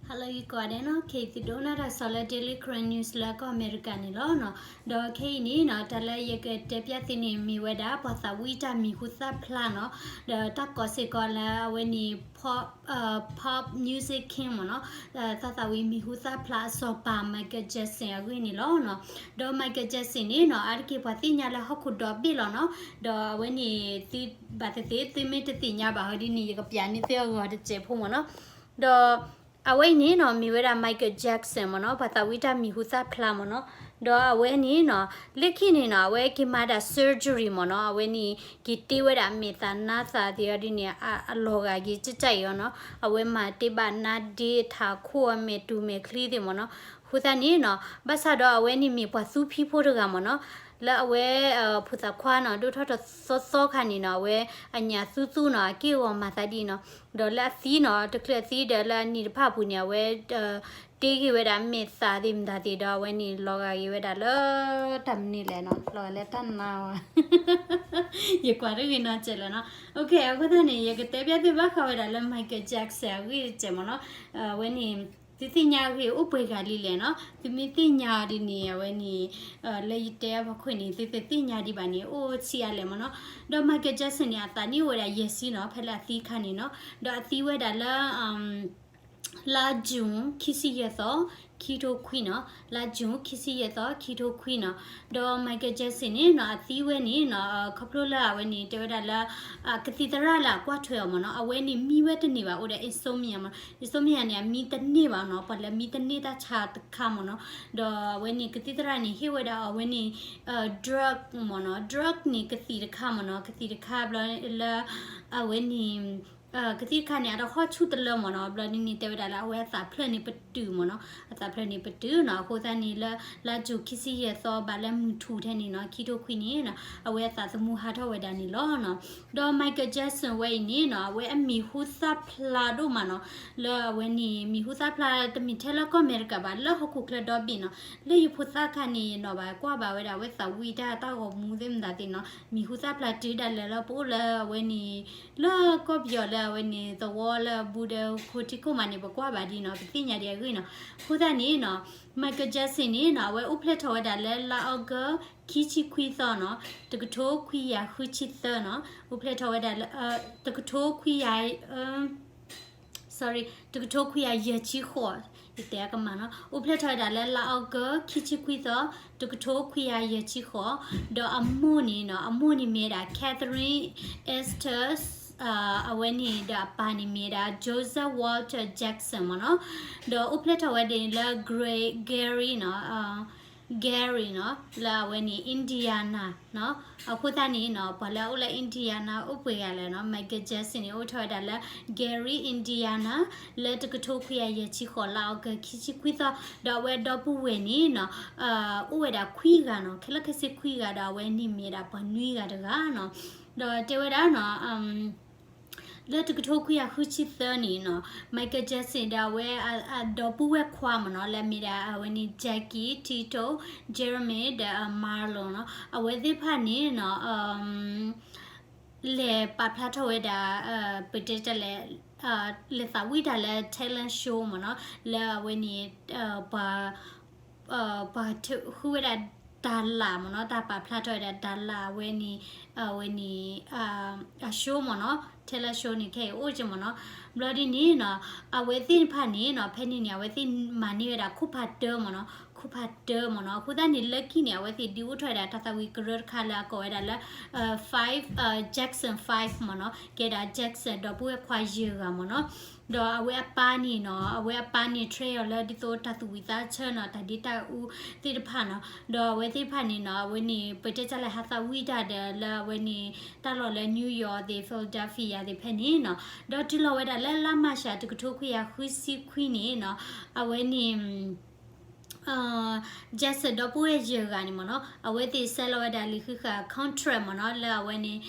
Hello ယကိးဂၤဒဲးနီၤ, ခဲအံၤသုဒိကနၣ်တၢ်ကစီၣ်လၢ Daily Karen News လၢကီၢ်အမဲရကၤန့ၣ်လီၤနီၤ. ဒီးခဲအံၤန့ၣ်နီၤ တၢ်လၢယကတဲပျၢ်သုန့ၣ် မ့ၢ်ဝဲဒၣ်ပှၤသးဝံၣ်တၢ်မံၤဟူသၣ်ဖျါနီၤ, ဒီးတၢ်ကိးစ့ၢ်ကီးလၢအဝဲန့ၣ် pop, pop music king မ့ၢ်နီၤ, သးသးဝံၣ်မံၤဟူသၣ်ဖျါအစီၤပၤ Michael Jackson အဂ့ၢ်န့ၣ်လီၤနီၤ. ဒီး Michael Jackson န့ၣ်နီၤ အါတက့ၢ်ပှၤသ့ၣ်ညါလၢဟီၣ်ခိၣ်ဒီဘ့ၣ်လီၤနီၤ. ဒီးအဝဲန့ၣ် သုဘၣ်သ့ၣ်သ့ၣ် သုမ့ၢ်တသ့ၣ်ညါဘၣ်ဟီဒ်န့ၣ် ယကပျးန့ၢ်သုအဂီၤတစဲးဖိမ့ၢ်နီၤ. ဒီး အဝဲအံၤန့ၣ်နီၤ မ့ၢ်ဝဲဒၣ် Michael Jackson မ့ၢ်နီၤ, ပှၤသးဝံၣ်တၢ်မံၤဟူသၣ်ဖျါမ့ၢ်နီၤ. ဒီးအဝဲန့ၣ်နီၤ လၢခံန့ၣ်နီၤ အဝဲက့ၤမၤဒၣ် surgery မ့ၢ်နီၤ, အဝဲန့ၣ် က့ၤတ့ဝဲဒၣ်အမဲာ်သးနါသးသ့ၣ်အီၤဒ်န့ၣ် အလီၤဂာ်က့ၤကၠဲးကၠဲးအံၤအီၤနီၤ. အဝဲမၤတ့ဘၣ်နါဒ့ထးခိၣ်အမဲာ်တူၤမဲာ်ချံသ့ၣ်မ့ၢ်နီၤ. အဃိသတးန့ၣ်နီၤ ဘၣ်ဆၣ်ဒီးအဝဲန့ၣ်မ့ၢ်ပှၤ သူဖံဖိ တဂၤမ့ၢ်နီၤ. လၢအဝဲ ဖိသၣ်ခွါနီၤ ဒိၣ်ထီၣ်တသီသီခါန့ၣ်နီၤ အဝဲအညၣ်သူသူနီၤ အက့ၢ်အဂီၤမၤသးဒ်နီၤ. ဒီးလၢအသံနီၤ တချုးအသံဒီးလၢအနံၤတဖၣ်အပူၤန့ၣ် အဝဲ တ့က့ၤဝဲဒၣ်မဲာ်သးသ့ၣ်မတၤသ့ၣ်ဒီး အဝဲန့ၣ်လီၤဂာ်က့ၤဝဲဒၣ်လၢ တၢ်မနုၤလဲၣ်နီၤ လီၤဂာ်လၢတၢ်နါဝဲ ယကွၢ်တဂ့ၤနီတစဲးလၢၤနီၤ. အဃိသတးန့ၣ် ယကတဲပျၢ်သုဘၣ်ဃးဝဲဒၣ်လၢ Michael Jackson အဂ့ၢ်တစဲးမ့ၢ်နီၤ. အဝဲန့ၣ် သုသ့ၣ်ညါအဂ့ၢ်အိၣ်ပှဲၤဂၤလံလဲၣ်နီၤ. သုမ့ၢ်သ့ၣ်ညါအီၤဒ်န့ၣ် အဝဲန့ၣ် လၢယတဲအဖီခိၣ်န့ၣ် သုတသ့ၣ်ညါဒံးဘၣ်န့ၣ် အိၣ်ဆံးအါလဲၣ်မ့ၢ်နီၤ. ဒီး Michael Jackson န့ၣ် အသးနံၣ်အိၣ်ဝဲဒၣ်ယဲၢ်ဆံနီၤ ဖဲလၢအသံအခါန့ၣ်နီၤ. ဒီးအသံဝဲဒၣ်လၢ လါ June ခံဆံယဲၢ်သီ ခံထိခွံနီၤ, လါ June ခံဆံယဲၢ်သီ ခံထိခွံနီၤ. ဒီး Michael Jackson န့ၣ်နီၤ အသံဝဲန့ၣ်နီၤ ခီဖျိလၢအဝဲန့ၣ် တဲဝဲဒၣ်လၢ ကသံၣ်သရၣ်လၢအကွၢ်ထွဲအီၤမ့ၢ်နီၤ အဝဲန့ၣ်မံဝဲတန့ၢ်ဘၣ် အိၣ်ဒီး insomnia မ့ၢ်နီၤ. Insomnia န့ၣ် အမံတန့ၢ်ဘၣ်နီၤ ပှၤလၢမံတန့ၢ်တၢ်ဆါတခါမ့ၢ်နီၤ. ဒီးအဝဲန့ၣ် ကသံၣ်သရၣ်န့ၣ် ဟ့ၣ်ဝဲဒၣ်အဝဲန့ၣ် drug မ့ၢ်နီၤ, drug န့ၣ် ကသံၣ်တခါမ့ၢ်နီၤ, ကသံၣ်တခါဘျီလၢ အဝဲန့ၣ် ကသံၣ်တခါန့ၣ် အတဟီၣ်ဆူၣ်တလၢမ့ၢ်နီၤ, ဘျီဒ်န့ၣ် တဲဝဲဒၣ်လၢအဝဲအသးဖျၢၣ်န့ၣ်ပတုာ်မ့ၢ်နီၤ, အသးဖျၢၣ်န့ၣ်ပတုာ်နီၤ. အဃိသတးန့ၣ်လၢ လါ June ခံဆံယဲၢ်သီ ဘၣ်လၢမုၢ်ထူၣ်ထဲန့ၣ်နီၤ ခံထိခွံန့ၣ်နီၤ အဝဲအသးသမူဟးထီၣ်ဝဲဒၣ်န့ၣ်လီၤနီၤ. ဒီး Michael Jackson ဝဲအံၤန့ၣ်နီၤ အဝဲအမံၤဟူသၣ်ဖျါဒိၣ်မးနီၤ, လၢအဝဲန့ၣ် မံၤဟူသၣ်ဖျါတမ့ၢ်ထဲလၢကီၢ်အမဲရကၤဘၣ် လၢဟီၣ်ခိၣ်ချၢဒီဘ့ၣ်နီၤ, လၢယဖိသၣ်ခါန့ၣ်နီၤဘၣ် ကွၢ်ဘၣ်ဝဲဒၣ်အဝဲသးဝံၣ်တၢ်တၢ်ဂီၤမူသ့ၣ်မတၤသ့ၣ်နီၤ, မံၤဟူသၣ်ဖျါတုၤဒၣ်လဲာ်လၢပအိၣ်လၢအဝဲန့ၣ် လၢကီၢ်ပယီၤလၢအဝဲန့ၣ် သဝီလၢအဘူးဒီးခိထံခိၣ်မးန့ၣ် ပကွၢ်ဘၣ်ဒ်နီၤ ပသ့ၣ်ညါဒံးအဂ့ၢ်နီၤ. အဃိသတးန့ၣ်နီၤ Michael Jackson န့ၣ်နီၤ အဝဲအိၣ်ဖျဲၣ်ထီၣ်ဝဲဒၣ်လၢလါအီကူး ခံဆံခွံသီနီၤ, တကထိခွံကယၤဃုဆံသၢနီၤ, အိၣ်ဖျဲၣ်ထီၣ်ဝဲဒၣ်လၢ တကထိခွံကယၤ sorry တကထိခွံကယၤယဲၢ်ဆံဃိး, ယတဲအကမၣ်နီၤ, အိၣ်ဖျဲၣ်ထီၣ်ဝဲဒၣ်လၢလါအီကူး ခံဆံခွံသီ တကထိခွံကယၤယဲၢ်ဆံဃိး, ဒီးအမိၢ်န့ၣ်နီၤ အမိၢ်န့ၣ်မ့ၢ်ဝဲဒၣ် Catherine Estes အဝဲန့ၣ်ဒီးအပၢ်န့ၣ်မ့ၢ်ဝဲဒၣ် Joseph Walter Jackson မ့ၢ်နီၤ, ဒီးအိၣ်ဖျဲၣ်ထီၣ်ဝဲဒၣ်လၢ Gary နီၤ Gary နီၤ လၢအဝဲန့ၣ် Indiana နီၤ. အဃိသတးန့ၣ်နီၤ ပှၤလၢအအိၣ်လၢ Indiana အိၣ်ပှဲၤဂၤလဲၣ်နီၤ, Michael Jackson န့ၣ် အိၣ်ထီၣ်ဝဲဒၣ်လၢ Gary Indiana လၢတကထိခွံကယၤယဲၢ်ဆံဃိး လါအီကူး ခံဆံခွံသီ, ဒီးအဝဲဒီပုၢ်ဝဲၢ်န့ၣ်နီၤ အိၣ်ဝဲဒၣ်ခွံဂၤနီၤ, ခဲလၢာ်ခဲဆ့ခွံဂၤဒီး အဝဲန့ၣ်မ့ၢ်ဝဲဒၣ်ပှၤနွံဂၤတဂၤနီၤ. ဒီးတဲဝဲဒၣ်နီၤ လၢတကထိခွံကယၤဃုဆံသၢန့ၣ်နီၤ Michael Jackson ဒီးအဝဲအဒီပုၢ်ဝဲၢ်ခွါမ့ၢ်နီၤ လၢအမ့ၢ်ဒၣ်အဝဲန့ၣ် Jackie, Tito, Jeremy ဒီး Marlon နီၤ, အဝဲသ့ၣ်တဖၣ်န့ၣ်နီၤ လဲၤပာ်ဖျါထီၣ်ဝဲဒၣ် ပတဲတၢ်လဲၣ် လဲၤသးဝံၣ်တၢ်လၢ talent show မ့ၢ်နီၤ, လၢအဝဲန့ၣ် ပှၤ ပှၤထုးဃုဝဲဒၣ်တၢ်လၢ်မ့ၢ်နီၤ, တၢ်ပာ်ဖျါထီၣ်ဝဲဒၣ်တၢ်လၢ်အဝဲန့ၣ် အဝဲန့ၣ် အ show မ့ၢ်နီၤ, talent show န့ၣ် ခဲအံၤအိၣ်က့မ့ၢ်နီၤ. ဘျီဒ်န့ၣ်နီၤ အဝဲသ့ၣ်တဖၣ်န့ၣ်နီၤ ဖဲန့ၣ်န့ၣ် အဝဲသ့ၣ်မၤန့ၢ်ဝဲဒၣ်ခိၣ်ဖးတၢမ့ၢ်နီၤ, ခိၣ်ဖးတၢမ့ၢ်နီၤ. အဃိသတးန့ၣ် လၢခံန့ၣ် အဝဲသ့ၣ်ဒုးအိၣ်ထီၣ်ဝဲဒၣ်တၢ်သးဝံၣ်ကရၢတခါလၢအကိးဝဲဒၣ်လၢ five, Jackson five မ့ၢ်နီၤ, ကဲဒၣ် Jackson ဒီပုၢ်ဝဲၢ်ခွါယဲၢ်ဂၤမ့ၢ်နီၤ. ဒီးအဝဲအပၢ်န့ၣ်နီၤ အဝဲအပၢ်န့ၣ် train အီၤလၢဒ်သိးတၢ်သူၣ်ဝံၣ်သးဆၢနီၤ တၢ်ဒ့တၢ်အူသ့ၣ်တဖၣ်နီၤ. ဒီးအဝဲသ့ၣ်တဖၣ်န့ၣ်နီၤ အဝဲန့ၣ် ပတဲတၢ်လဲၣ် ဟးသးဝံၣ်တၢ်ဒီးလၢအဝဲန့ၣ် တၢ်လီၢ်လၢ New York သ့ၣ် Philadelphia သ့ၣ်ဖဲန့ၣ်နီၤ. ဒီးတုၤလီၤဝဲဒၣ်လၢလါမၢ်ၡး တကထိခွံကယၤဃုဆံခွံန့ၣ်နီၤ အဝဲန့ၣ် Jackson ဒီပုၢ်ဝဲၢ်ယဲၢ်ဂၤန့ၣ်မ့ၢ်နီၤ, အဝဲသ့ၣ်ဆဲးလီၤဝဲဒၣ်လံာ်ဃံးဃာ် contract မ့ၢ်နီၤ, လၢအဝဲန့ၣ်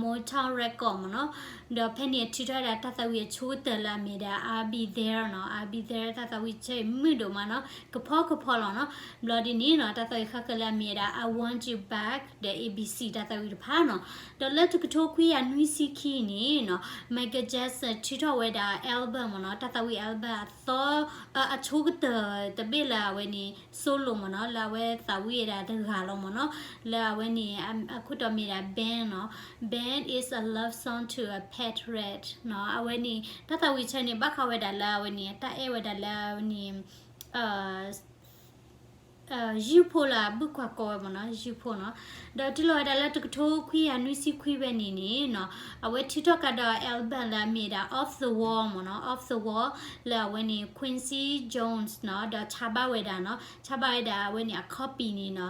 Motown Record မ့ၢ်နီၤ, ဒီးဖဲန့ၣ်ထုးထီၣ်ဝဲဒၣ်တၢ်သးဝံၣ်အဆိကတၢၢ်လၢအမ့ၢ်ဒၣ် I'll Be There နီၤ, I'll Be There တၢ်သးဝံၣ်ဆၢအံၤမုာ်ဒိၣ်မးနီၤ, ကဖီကဖီလီၤနီၤ, ဘျီဒ်န့ၣ်နီၤ တၢ်သးဝံၣ်ဃၣ်ဃၢၤလၢအမ့ၢ်ဝဲဒၣ် I Want You Back ဒီး A B C တၢ်သးဝံၣ်တဖၣ်နီၤ, ဒီးလၢတကထိခွံကယၤနွံဆံခံန့ၣ်နီၤ Michael Jackson ထုးထီၣ်ဝဲဒၣ် album မ့ၢ်နီၤ, တၢ်သးဝံၣ် album အသီ အဆိကတၢၢ်တဘ့ၣ်လၢအဝဲန့ၣ် solo မ့ၢ်နီၤ, လၢအဝဲသးဝံၣ်ဝဲဒၣ်တဂၤလီၤမ့ၢ်နီၤ, လၢအဝဲန့ၣ် အခိၣ်တီမ့ၢ်ဒၣ် Band နီၤ, Band is a love song to a pet rat နီၤ, အဝဲန့ၣ် တၢ်သးဝံၣ်ဆၢန့ၣ် ဘၣ်ဃးဝဲဒၣ်လၢအဝဲန့ၣ် အတၢ်အဲၣ်ဝဲဒၣ်လၢအဝဲန့ၣ် ယုၢ်ဖိလၢအဘုၣ်ကွၢ်ကီဝဲမ့ၢ်နီၤ, ယုၢ်ဖိနီၤ, ဒီးတုၤလီၤဝဲဒၣ်လၢတကထိခွံကယၤနွံဆံခွံဖဲန့ၣ်န့ၣ်နီၤ, အဝဲထုးထီၣ်ကဒီး album လၢအမ့ၢ်ဒၣ် Off the Wall မ့ၢ်နီၤ, Off the Wall လၢအဝဲန့ၣ် Quincy Jones နီၤ, ဒီးဆါဘၣ်ဝဲဒၣ်နီၤ, ဆါဘၣ်ဝဲဒၣ်အဝဲန့ၣ်အ copy န့ၣ်နီၤ,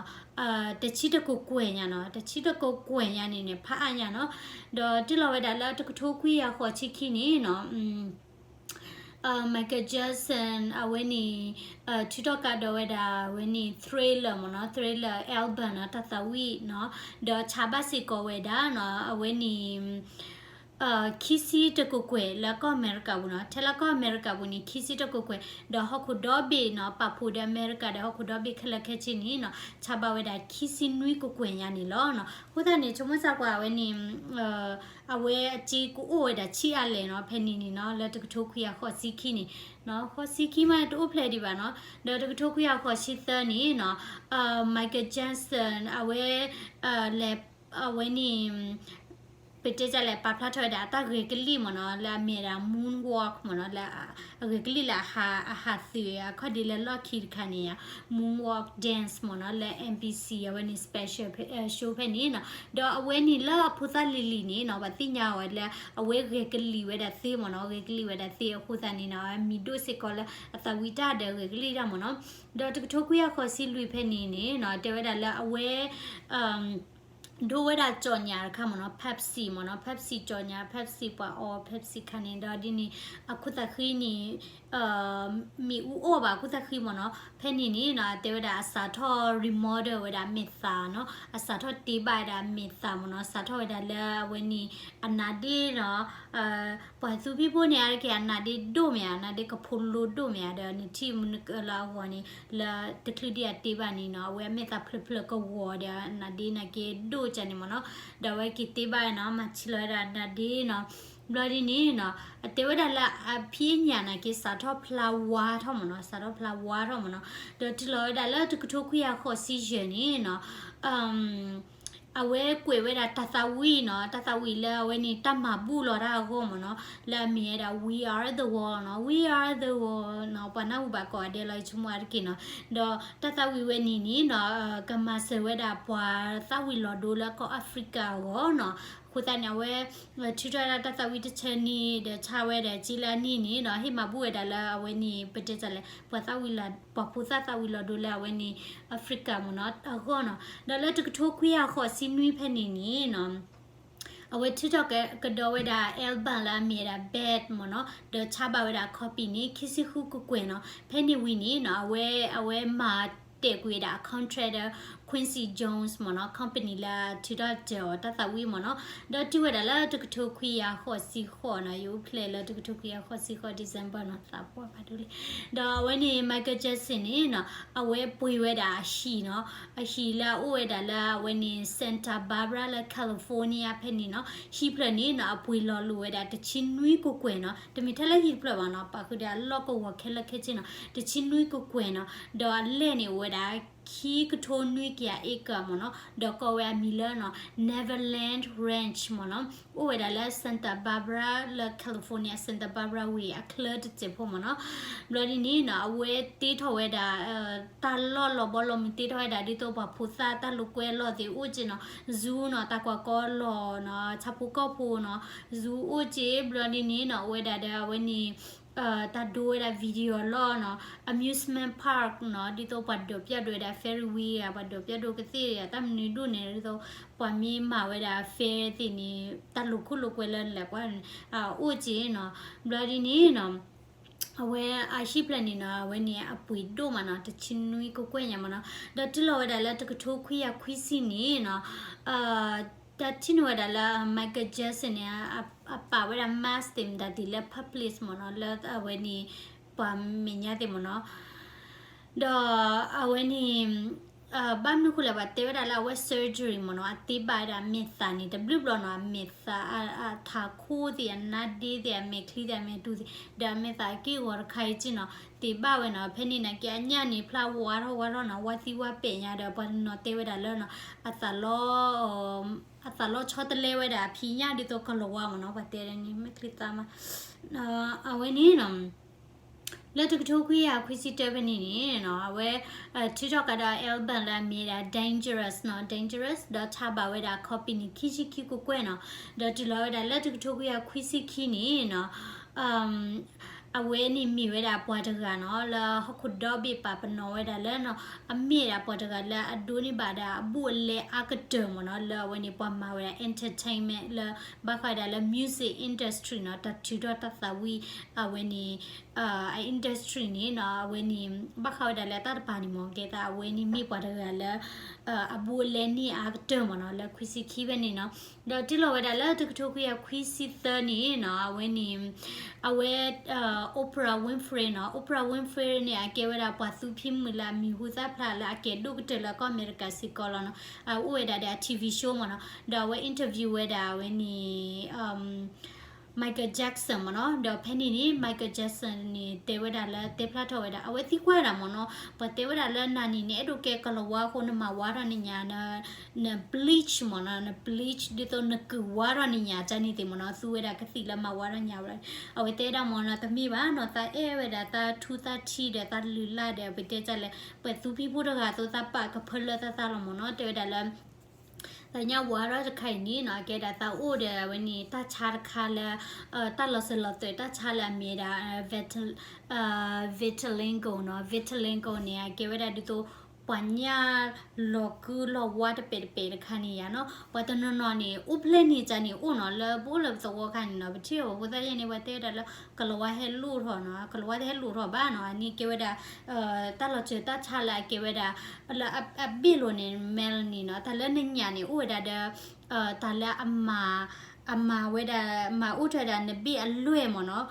တဆံတကကွဲၢ်ညါနီၤ, တဆံတကကွဲၢ်ညါန့ၣ်န့ၣ် ဖးအါညါနီၤ, ဒီးတုၤလီၤဝဲဒၣ်လၢတကထိခွံကယၤဃိးဆံခံန့ၣ်နီၤ Michael Jackson အဝဲန့ၣ် ထုးထီၣ်ကဒီးဝဲဒၣ်အဝဲန့ၣ် Thriller မ့ၢ်နီၤ, Thriller album နီၤ, တၢ်သးဝံၣ်နီၤ, ဒီးဆါဘၣ်စ့ၢ်ကီးဝဲဒၣ်နီၤ အဝဲန့ၣ် ခံဆံတကကွဲၢ်လၢကီၢ်အမဲရကၤပူၤနီၤ, ထဲလၢကီၢ်အမဲရကၤပူၤန့ၣ် ခံဆံတကကွဲၢ်, ဒီးဟီၣ်ခိၣ်ဒီဘ့ၣ်နီၤ ပာ်ဖှိၣ်ဒီးအမဲရကၤဒီးဟီၣ်ခိၣ်ဒီဘ့ၣ်ခဲလၢာ်ခဲဆ့န့ၣ်နီၤ ဆါဘၣ်ဝဲဒၣ်ခံဆံနွံကကွဲၢ်ညါန့ၣ်လီၤနီၤ. အဃိသတးန့ၣ် ဆိကမိၣ်စၢ်ကွၢ်ဝဲန့ၣ် အဝဲအစ့ကအိၣ်ဝဲဒၣ်ဆံးအါလဲၣ်နီၤ, ဖဲန့ၣ်န့ၣ်နီၤ လၢတကထိခွံကယၤဃိးဆံခံန့ၣ်, ဃိးဆံခံမးတအိၣ်ဖျဲၣ်ဒံးဘၣ်နီၤ, ဒီးတကထိခွံကယၤဃိးဆံသၢန့ၣ်နီၤ Michael Jackson အဝဲ လဲၤ အဝဲန့ၣ် ပတဲဒ်လဲၣ် ပာ်ဖျါထီၣ်ဝဲဒၣ်အတၢ်ဂဲၤကလံၣ်မ့ၢ်နီၤ လၢအမ့ၢ်ဝဲဒၣ် moonwalk မ့ၢ်နီၤ လၢအဂဲၤကလံၣ်လၢအဟး အဟးသုး အခီၣ်ဒ့လၢလီၢ်ခံတခါန့ၣ် moonwalk dance မ့ၢ်နီၤ လၢ M B C အဝဲန့ၣ် special show ဖဲန့ၣ်နီၤ, ဒီးအဝဲန့ၣ်လၢအဖိသၣ်လံၤလံၤန့ၣ်နီၤ ပှၤသ့ၣ်ညါအီၤဝဲလၢအဝဲဂဲၤကလံၣ်ဝဲဒၣ်သ့မ့ၢ်နီၤ, ဂဲၤကလံၣ်ဝဲဒၣ်သ့အဃိသတးန့ၣ်နီၤ မံၤဒိၣ်စ့ၢ်ကီးလၢအသးဝံၣ်တၢ်ဒီးဂဲၤကလံၣ်တၢ်မ့ၢ်နီၤ, ဒီးတကထိခွံကယၤဃိးဆံလွံၢ်ဖဲန့ၣ်န့ၣ်နီၤ တဲဝဲဒၣ်လၢအဝဲ ဒိဝဲဒၣ်ကၠီၣ်ညၣ်တခါမ့ၢ်နီၤ Pepsi မ့ၢ်နီၤ Pepsi ကၠီၣ်ညၣ် Pepsi ပှၤအီ Pepsi ခါန့ၣ် ဒီးဒ်န့ၣ် အခိၣ်သးဃံန့ၣ် မ့ၣ်အူအီၣ်ဘၣ်အခိၣ်သးဃံမ့ၢ်နီၤ ဖဲန့ၣ်န့ၣ်နီၤ တဲဝဲဒၣ်အစးထီၣ် remodel ဝဲဒၣ်အမဲာ်သၣ်နီၤ အစးထီၣ်တ့ဘၣ်ဝဲဒၣ်အမဲာ်သၣ်မ့ၢ်နီၤ စးထီၣ်ဝဲဒၣ်လၢအဝဲန့ၣ် အနါဒ့နီၤ ပှၤသူဖံဖိန့ၣ် အါတက့ၢ်အနါဒ့ဒိၣ်မ့ၢ်ဧါ အနါဒ့ကဖိလိဒိၣ်မ့ၢ်ဧါ ဒီးနထံၣ်မနုၤကလၢအဂီၢ်န့ၣ် လၢတချုးဒံးအတ့ဘၣ်န့ၣ်နီၤ အဝဲအမဲာ်သၣ်ဖျၢၣ်ဖျၢၣ်ကဝီၤဒီး အနါဒ့နာ်က့ဒိၣ်ကန့ၣ်မ့ၢ်နီၤ ဒီးအဝဲက့ၤတ့ဘၣ်နီၤ မၤဆံးလီၤဝဲဒၣ်အနါဒ့နီၤ ဘျီဒ်န့ၣ်နီၤ အတဲဝဲဒၣ်လၢအဖံးညၣ်နာ်က့စးထီၣ်ဖျါဝါထီၣ်မ့ၢ်နီၤ စးထီၣ်ဖျါဝါထီၣ်မ့ၢ်နီၤ ဒီးတုၤလီၤဝဲဒၣ်လၢတကထိခွံကယၤဃိးဆံယဲၢ်န့ၣ်နီၤ အဝဲကွဲးဝဲဒၣ်တၢ်သးဝံၣ်နီၤ တၢ်သးဝံၣ်လၢအဝဲန့ၣ် တၢ်မၤဘူၣ်လီၤတၢ်အဂီၢ်မ့ၢ်နီၤ လၢအမ့ၢ်ဝဲဒၣ် We Are the World နီၤ We Are the World နီၤ ပှၤနၢ်ဟူဘၣ်ကိးဂၤဒဲးလီၤ ယဆိကမိၣ်အါတက့ၢ်နီၤ ဒီးတၢ်သးဝံၣ်ဝဲန့ၣ်န့ၣ်နီၤ ကမၤစၢၤဝဲဒၣ်ပှၤသးဝံၣ်လီၤဒိလၢကီၢ်အဖရံကၤအဂီၢ်နီၤ အဃိသတးန့ၣ် အဝဲ ထုးထီၣ်ဝဲဒၣ်တၢ်သးဝံၣ်တဆၢန့ၣ် ဒီးဆါဝဲဒၣ်က့လၢအနံၣ်န့ၣ်နီၤ ဟ့ၣ်မၤဘူၣ်ဝဲဒၣ်လၢအဝဲန့ၣ် ပတဲတၢ်လဲၣ် ပှၤသးဝံၣ်လီၤ ပှၤဖိသၣ်သးဝံၣ်လီၤဒိလၢအဝဲန့ၣ် အဖရံကၤမ့ၢ်နီၤ အဂီၢ်နီၤ ဒီးလၢတကထိခွံကယၤဃိးဆံနွံဖဲန့ၣ်န့ၣ်နီၤ အဝဲထုးထီၣ်ကဒီးဝဲဒၣ် album လၢအမ့ၢ်ဝဲဒၣ် Bad မ့ၢ်နီၤ ဒီးဆါဘၣ်ဝဲဒၣ် copy န့ၣ် ခံဆံဃုကကွဲၢ်နီၤ ဖဲန့ၣ်ဝံၤန့ၣ်နီၤ အဝဲ အဝဲမၤတဲာ်ကွံာ်ဝဲဒၣ်အ contract ဒီး Quincy Jones မ့ၢ်နီၤ company လၢထုးထီၣ်တၢ်အီၤတၢ်သးဝံၣ်မ့ၢ်နီၤ ဒီးတုၤဝဲဒၣ်လၢတကထိခွံကယၤဃိးဆံဃိးနီၤ ယအိၣ်ဖျဲၣ်လၢတကထိခွံကယၤဃိးဆံဃိး December နီၤ သးပှၢ်ဖးဒိၣ်လံ ဒီးအဝဲန့ၣ် Michael Jackson န့ၣ်နီၤ အဝဲပှ့ၤဝဲဒၣ်အဟံၣ်နီၤ အဟံၣ်လၢအအိၣ်ဝဲဒၣ်လၢအဝဲန့ၣ် Santa Barbara လၢ California ဖဲန့ၣ်နီၤ ဟံၣ်ဖျၢၣ်န့ၣ်နီၤ အပှ့ၤလီၤလိာ်ဝဲဒၣ်တဆံနွံကကွဲၢ်နီၤ တမ့ၢ်ထဲလၢဟံၣ်တဖျၢၣ်ဘၣ်နီၤ ပာ်ဃုာ်ဒီးအလီၢ်ကဝီၤခဲလၢာ်ခဲဆ့နီၤ တဆံနွံကကွဲၢ်နီၤ ဒီးအလဲၢ်န့ၣ်အိၣ်ဝဲဒၣ် ခံကထိနွံကယၤ acre မ့ၢ်နီၤ ဒီးကိးဝဲအမံၤလၢနီၤ Neverland Ranch မ့ၢ်နီၤ အိၣ်ဝဲဒၣ်လၢ Santa Barbara လၢ California Santa Barbara ဝ့ၢ်အချၢတစဲးဖိမ့ၢ်နီၤ ဘျီဒ်န့ၣ်နီၤ အဝဲတ့ထီၣ်ဝဲဒၣ် တၢ်လီၢ်လီၤဘီလီၤမုၢ် တ့ထီၣ်ဝဲဒၣ်ဒ်သိးပှၤဖိသၣ်တၢ်လိာ်ကွဲလီၢ်သ့ၣ်အိၣ်က့နီၤ zoo နီၤ တၢ်ကွၢ်ကီလီၢ်နီၤ ဆၣ်ဖိကီၢ်ဖိနီၤ zoo အိၣ်က့ ဘျီဒ်န့ၣ်နီၤ အိၣ်ဝဲဒၣ်ဒီးအဝဲန့ၣ် တၢ်ဒိဝဲဒၣ် video လီၢ်နီၤ amusement park နီၤ ဒ်သိးပှၤဒိးပျၢ်ဒိဝဲဒၣ် Ferris wheel ဧါ ပှၤဒိးပျၢ်ဒိကသ့ၣ်ဧါ တၢ်မနုၤဒိၣ်န့ၣ် ဒ်သိး ပှၤမ့ၢ်မၤဝဲဒၣ် fair သ့ၣ်န့ၣ် တၢ်လိာ်ခိၣ်လိာ်ကွဲလၢလဲၤကွၢ်န့ၣ် အိၣ်က့နီၤ ဘျီဒ်န့ၣ်နီၤ အဝဲအဟံၣ်ဖျၢၣ်န့ၣ်နီၤ အဝဲန့ၣ်အပှ့ၤဒိၣ်မးနီၤ တဆံနွံကကွဲၢ်ညါမ့ၢ်နီၤ. ဒီးတုၤလီၤဝဲဒၣ်လၢတကထိခွံကယၤခွံဆံန့ၣ်နီၤ တၢ်ထံၣ်န့ၢ်ဝဲဒၣ်လၢ Michael Jackson န့ၣ် အပာ်ဝဲဒၣ် mask သ့ၣ်မတၤသ့ၣ်လၢ public မ့ၢ်နီၤ လၢအဝဲန့ၣ် ပှၤမဲာ်ညါသ့ၣ်မ့ၢ်နီၤ. ဒီးအဝဲန့ၣ် ဘၣ်မနုၤဃိလဲၣ် ပှၤတဲဝဲဒၣ်လၢအဝဲ surgery မ့ၢ်နီၤ အတ့ဘၣ်ဝဲဒၣ်အမဲာ်သးန့ၣ် တဘျုးဘျီနီၤ အမဲာ်သး အထးခိၣ်သ့ၣ် အနါဒ့သ့ၣ် အမဲာ်ချံသ့ၣ် အမဲာ်တူသ့ၣ် ဒီးအမဲာ်သးက့ၢ်ဂီၤတခါအံၤက့ၢ်နီၤ တ့ဘၣ်ဝဲနီၤ. ဖဲန့ၣ်နာ်က့အညၣ်န့ၣ် ဖျါဝါထီၣ်ဝါထီၣ်နီၤ ဝါသံဝါပဲာ်ညါဒီး ပှၤတနီၤတဲဝဲဒၣ်လၢနီၤ အသးလီ အသးလီဆီတလဲဝဲဒၣ်အဖံးညၣ်ဒ်သိးကလီၤဝါမ့ၢ်နီၤ ပှၤတဲဒ်န့ၣ် မ့ၢ်ချံသါမး အဝဲန့ၣ်နီၤ လၢတကထိခွံကယၤခွံဆံတၢဖဲန့ၣ်န့ၣ်နီၤ အဝဲ ထုးထီၣ်ကဒီး album လၢအမ့ၢ်ဒၣ် Dangerous နီၤ Dangerous ဒီးထးဘၣ်ဝဲဒၣ် copy န့ၣ် ခံဆံခံကကွဲၢ်နီၤ. ဒီးတုၤလီၤဝဲဒၣ်လၢတကထိခွံကယၤခွံဆံခံန့ၣ်နီၤ အဝဲန့ၣ်မ့ၢ်ဝဲဒၣ်ပှၤတဂၤနီၤ လၢဟီၣ်ခိၣ်ဒီဘ့ၣ်ပာ်ပနီၣ်ဝဲဒၣ်လၢနီၤ အမ့ၢ်ဒၣ်ပှၤတဂၤလၢအဒိးန့ၢ်ဘၣ်ဒၣ်အဘူးအလဲအါကတၢၢ်မ့ၢ်နီၤ လၢအဝဲန့ၣ်ပှၤမၤဝဲဒၣ် entertainment လၢ ဘၣ်ဃးဝဲဒၣ်လၢ music industry နီၤ တၢ်ထုးထီၣ်တၢ်သးဝံၣ် အဝဲန့ၣ် အ industry န့ၣ်နီၤ အဝဲန့ၣ် ဘၣ်ဃးဝဲဒၣ်လၢတၢ်တပၤန့ၣ်မ့ၢ် ကဲသးအဝဲန့ၣ်မ့ၢ်ပှၤတဂၤလၢ အဘူးအလဲန့ၢ်အါကတၢၢ်မ့ၢ်နီၤ လၢခွံဆံခံဖဲန့ၣ်နီၤ. ဒီးတုၤလီၤဝဲဒၣ်လၢတကထိခွံကယၤခွံဆံသၢန့ၣ်နီၤ အဝဲန့ၣ် အဝဲ Oprah Winfrey နီၤ Oprah Winfrey န့ၣ် အကဲဝဲဒၣ်ပှၤသူဖံမုၢ်လၢအမံၤဟူသၣ်ဖျါလၢအကဲဒိၣ်ကတၢၢ်လၢကီၢ်အမဲရကၤစ့ၢ်ကီးလီၤနီၤ. အအိၣ်ဝဲဒၣ်ဒီးအ TV show မ့ၢ်နီၤ ဒီးအဝဲ interview ဝဲဒၣ်အဝဲန့ၣ် Michael Jackson မ့ၢ်နီၤ. ဒီးဖဲန့ၣ်န့ၣ် Michael Jackson န့ၣ် တဲဝဲဒၣ်လၢတဲဖျါထီၣ်ဝဲဒၣ် အဝဲသံကွၢ်ဝဲဒၣ်မ့ၢ်နီၤ ပှၤတဲဝဲဒၣ်လၢနၤန့ၣ်န့ၣ် အဲၣ်ဒိးကဲကလီၤဝါအဃိ နမၤဝါထီၣ်နညါ န bleach မ့ၢ်နီၤ န bleach ဒ်သိးနကုၢ်ဝါထီၣ်နညါကန့ၣ်သ့ၣ်မ့ၢ်နီၤ သူဝဲဒၣ်ကသံၣ်လၢမၤဝါထီၣ်ညါဝဲ အဝဲတဲဒၣ်မ့ၢ်နီၤ တမ့ၢ်ဘၣ်နီၤ သးအဲၣ်ဝဲဒၣ်သးထူသးထံဒီးသးလုၢ်လၢ်ဒီး ပတဲတၢ်လဲၣ် ပှၤသူဖံဖိတဂၤအသိးသးပာ်ကဖၢလၢသးသးလီၤမ့ၢ်နီၤ တဲဝဲဒၣ်လၢ သးညါဝါထီၣ်တခါအံၤန့ၣ်နီၤ အကဲဒၣ်သးအိၣ်ဒီးအဝဲန့ၣ် တၢ်ဆါတခါလၢ တၢ်လီၤစၢၤလီၤသွဲၣ်တၢ်ဆါလၢအမ့ၢ်ဒၣ် vitiligo နီၤ vitiligo န့ၣ် အကဲဝဲဒၣ်ဒ်သိး ပှၤညၣ်လီၤကုလီၤဝါတပဲာ်တပဲာ်တခါန့ၣ်ယါနီၤ ပှၤတနီၤနီၤန့ၣ် အိၣ်ဖျဲၣ်န့ၣ်ကန့ၣ်အိၣ်နီၤ လၢပအိၣ်လၢပသဝီခါန့ၣ်နီၤ ပထံၣ်အီၤဖိသၣ်ယဲၢ်န့ၣ် ပှၤတဲဝဲဒၣ်လၢ ကလီၤဝါဟဲလိၣ်ထီၣ်နီၤ ကလီၤဝါတဟဲလိၣ်ထီၣ်ဘၣ်နီၤ အန့ၣ်ကဲဝဲဒၣ် တၢ်လီၤစၢၤတၢ်ဆါလၢအကဲဝဲဒၣ် လၢအဘ့ၣ်လိာ်န့ၣ် melanine နီၤ တၢ်လၢနညၣ်န့ၣ် အိၣ်ဝဲဒၣ်ဒီး တၢ်လၢ အမၤဝဲဒၣ် မၤအိၣ်ထီၣ်ဝဲဒၣ်နဘ့ၣ်အလွဲၢ်မ့ၢ်နီၤ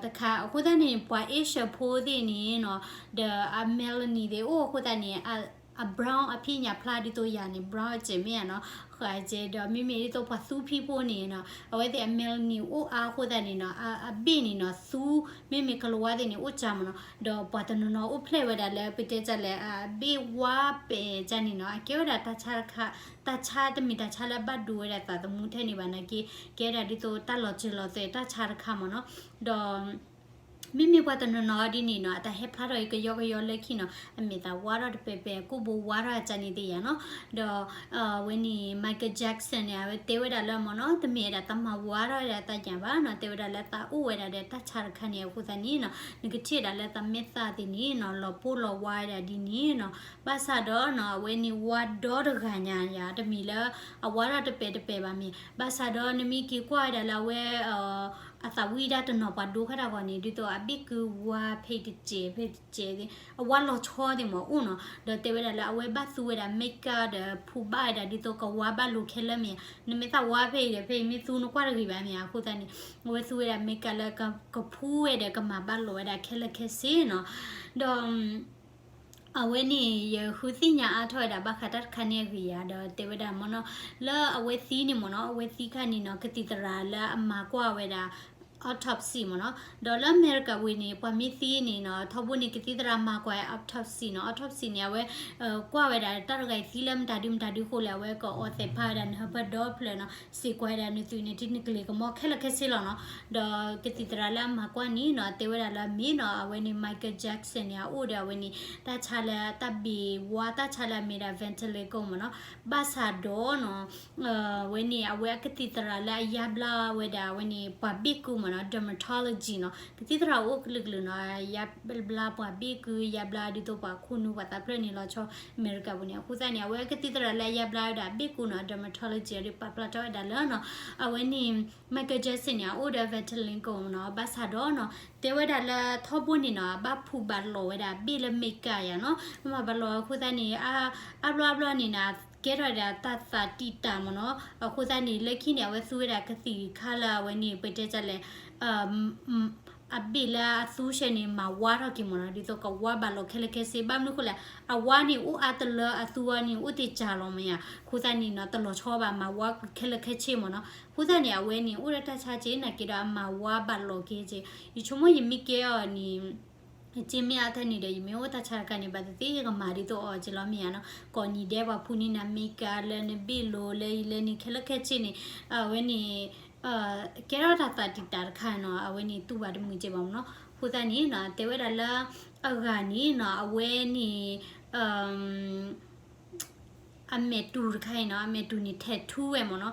တခါ အဃိသတးန့ၣ် ပှၤ Asia ဖိသ့ၣ်န့ၣ်နီၤ ဒီးအ melanine သ့ၣ်အိၣ်အဃိသတးန့ၣ် အ brown အဖံးညၣ်ဖျါဒ်သိးယၤန့ၣ် brown အစဲးမ့ၢ်ဧါနီၤ ဃၣ်အစဲးဒီး မ့မ့ၢ်ဒ်သိးပှၤသူဖံဖိန့ၣ်နီၤ အဝဲသ့ၣ်အ melanine အိၣ်အါအဃိသတးန့ၣ်နီၤ အဘ့ၣ်န့ၣ်နီၤ သူ မ့မ့ၢ်ကလီၤဝါသ့ၣ်န့ၣ် အိၣ်ကၢမ့ၢ်နီၤ ဒီးပှၤတနီၤနီၤအိၣ်ဖျဲၣ်ဝဲဒၣ်လၢ ပတဲတၢ်လဲၣ် အဘ့ၣ်ဝါပဲာ်ကန့ၣ်နီၤ အကဲဝဲဒၣ်တၢ်ဆါတခါ တၢ်ဆါတမ့ၢ်တၢ်ဆါလၢအဘၣ်ဒိဝဲဒၣ်သးသမူထဲန့ၣ်ဘၣ်နာ်က့ ကဲဒၣ်ဒ်သိးတၢ်လီၤစၢၤလီၤသွဲၣ်တၢ်ဆါတခါမ့ၢ်နီၤ ဒီး မ့မ့ၢ်ပှၤတနီၤနီၤဒ်န့ၣ်နီၤ အတၢ်ဟဲဖျါထီၣ်အံၤကယီကယီလၢခံနီၤ အမဲာ်သးဝါထီၣ်တပဲာ်ပဲာ် ကိၣ်ဘိဝါထီၣ်အကန့ၣ်သ့ၣ်ယါနီၤ ဒီး အဝဲန့ၣ် Michael Jackson န့ၣ် အဝဲတဲဝဲဒၣ်လၢမ့ၢ်နီၤ တမ့ၢ်ဝဲဒၣ်တၢ်မၤဝါထီၣ်ဝဲဒၣ်တၢ်ညၣ်ဘၣ်နီၤ တဲဝဲဒၣ်လၢတၢ်အိၣ်ဝဲဒၣ်ဒီးတၢ်ဆါတခါန့ၣ်အဃိသတးန့ၣ်နီၤ နကထံၣ်ဒၣ်လၢတၢ်မဲာ်သးသ့ၣ်န့ၣ်နီၤ လီၤပှီၢ်လီၤဝါဝဲဒၣ်ဒ်န့ၣ်နီၤ ဘၣ်ဆၣ်ဒီးနီၤ အဝဲန့ၣ်ဝါဒီတဂၤညါယါ တမ့ၢ်လၢ အဝါထီၣ်တပဲာ်တပဲာ်ဘၣ်မ့ၢ် ဘၣ်ဆၣ်ဒီးနမ့ၢ်က့ၤကွၢ်ဝဲဒၣ်လၢအဝဲ အသးဝံၣ်ဒၣ်တနီၤပှၤဒိခါတၢ်ဂီၤန့ၣ် ဒ်သိးအဘ့ၣ်ကုဝါဖဲတစဲးဖဲတစဲးသ့ၣ် အဝါလီၤဆီသ့ၣ်မ့ၢ်အိၣ်နီၤ ဒီးတဲဝဲဒၣ်လၢအဝဲဘၣ်သူဝဲဒၣ် makeup ဒီးဖူဘၣ်ဝဲဒၣ်ဒ်သိးကဝါဘၣ်လိာ်ခဲလၢာ်မ့ၢ် နမ့ၢ်သးဝါဖဲအံၤဒီးဖဲအံၤမ့ၢ်သူနကွၢ်တဂ့ၤဘၣ်မ့ၢ် အဃိသတးန့ၣ် အဝဲသူဝဲဒၣ် makeup လၢကဖူဝဲဒီးကမၤဘၣ်လိာ်ဝဲဒၣ်ခဲလၢာ်ခဲဆ့နီၤ ဒီး အဝဲန့ၣ် ယဃုသ့ၣ်ညါအါထီၣ်ဝဲဒၣ်ဘၣ်ဃးတၢ်တခါန့ၣ်အဂ့ၢ်ယါ ဒီးတဲဝဲဒၣ်မ့ၢ်နီၤ လၢအဝဲသံန့ၣ်မ့ၢ်နီၤ အဝဲသံခါန့ၣ်နီၤ ကသံၣ်သရၣ်လၢအမၤကွၢ်ဝဲဒၣ် autopsy မ့ၢ်နီၤ ဒီးလၢအမဲရကၤဝ့ၢ်န့ၣ် ပှၤမ့ၢ်သံန့ၣ်နီၤ ထီဘိန့ၣ် ကသံၣ်သရၣ်မၤကွၢ် autopsy နီၤ autopsy န့ၣ် အဝဲ ကွၢ်ဝဲဒၣ်တၢ်တဂၤအံၤသံလၢမတၤဒုမတၤဒုအဃိလဲၣ် အဝဲကအီသဲးဖးဝဲဒၣ်နဟၢဖၢဒီဖျၢၣ်နီၤ စံးကွၢ်ဝဲဒၣ်နသွံၣ်န့ၣ် ထံနကလ့ၤကမီၤခဲလၢာ်ခဲဆ့လီၤနီၤ ဒီးကသံၣ်သရၣ်လၢအမၤကွၢ်န့ၣ်နီၤ တဲဝဲဒၣ်လၢအမ့ၢ်နီၤ အဝဲန့ၣ် Michael Jackson န့ၣ် အအိၣ်ဒီးအဝဲန့ၣ် တၢ်ဆါလၢတၢ်ဘ့ၣ်ဝါ တၢ်ဆါလၢအမ့ၢ်ဒၣ် ventilator မ့ၢ်နီၤ ဘၣ်ဆၣ်ဒီးနီၤ အဝဲန့ၣ် အဝဲအကသံၣ်သရၣ်လၢအယါဘျါဝဲဒၣ် အဝဲန့ၣ် ပှၤဘ့ၣ်ကုမ့ၢ်နီၤ dermatology နီၤ, ကသံၣ်သရၣ်အိၣ်ကလုာ်ကလုာ်နီၤ, ယါဘျါပှၤဘ့ၣ်ကု, ယါဘျါဒ်သိးပှၤခိၣ်နူာ်ပှၤသးဖျၢၣ်န့ၣ် လီၤဆီအမဲရကၤပူၤန့ၣ်. အဃိသတးန့ၣ် အဝဲကသံၣ်သရၣ်လၢယါဘျါဝဲဒၣ်ဘ့ၣ်ကုနီၤ, dermatology ဒီးပာ်ဖျါထီၣ်ဝဲဒၣ်လၢနီၤ, အဝဲန့ၣ် Michael Jackson န့ၣ် အအိၣ်ဒီး vitiligo နီၤ, ဘၣ်ဆၣ်ဒီးနီၤ တဲဝဲဒၣ်လၢထီဘိန့ၣ်နီၤ အဘၣ်ဖူးဘၣ်လီၤဝဲဒၣ်ဘ့ၣ်လၢ makeup ယၤနီၤ, မၤဘၣ်လီၤအဃိသတးန့ၣ် အါဘျီအါဘျီန့ၣ်နီၤ ကဲထီၣ်ဝဲဒၣ်တၢ်သးတံာ်တာ်မ့ၢ်နီၤ. အဃိသတးန့ၣ် လၢခံန့ၣ် အဝဲသူဝဲဒၣ်ကသံၣ်ခါလၢအဝဲန့ၣ် ပတဲတၢ်လဲၣ် အဘ့ၣ်လၢအသူဆဲန့ၣ် မၤဝါထီၣ်က့ၤမ့ၢ်နီၤ, ဒ်သိးကဝါဘၣ်လီၤခဲလၢာ်ခဲဆ့. ဘၣ်မနုၤဃိလဲၣ် အဝါန့ၣ်အိၣ်အါတလၢ အသူအီၤန့ၣ် အိၣ်တ့ၢ်ကၢ်လီၤမ့ၢ်ဧါ. အဃိသတးန့ၣ်နီၤ တလီၤဆီဘၣ် မၤဝါခဲလၢာ်ခဲဆ့မ့ၢ်နီၤ. အဃိသတးန့ၣ် အဝဲန့ၣ် အိၣ်ဒီးတၢ်ဆါက့ၤ နာ်က့ဒီးအမၤဝါဘၣ်လီၤက့ၤက့ၤ. ယဆိကမိၣ်ယမ့ၢ်ကဲအီၤန့ၣ် က့မ့ၢ်အါထဲန့ၣ်ဒီး ယမ့ၢ်အိၣ်တၢ်ဆါတခါန့ၣ် ဘၣ်သ့ၣ်သ့ၣ် ယကမၤဒ်သိးအီၤက့ၤလီၤမ့ၢ်ဧါနီၤ. ကိးနံၤဒဲးပှၤဖူးန့ၢ်နၤ makeup လၢနဘ့ၣ်လိၤ လၢအံၤလၢန့ၣ် ခဲလၢာ်ခဲဆ့န့ၣ် အဝဲန့ၣ် ကဲထီၣ်တၢ်သးတံာ်တာ်တခါနီၤ, အဝဲန့ၣ်တူၢ်ဘၣ်တမုာ်က့ၤဘၣ်မ့ၢ်နီၤ. အဃိသတးန့ၣ်နီၤ တဲဝဲဒၣ်လၢ အဂၤန့ၣ်နီၤ အဝဲန့ၣ် အမဲာ်တူၤတခါအံၤနီၤ, အမဲာ်တူၤန့ၣ် tattoo ဝဲမ့ၢ်နီၤ,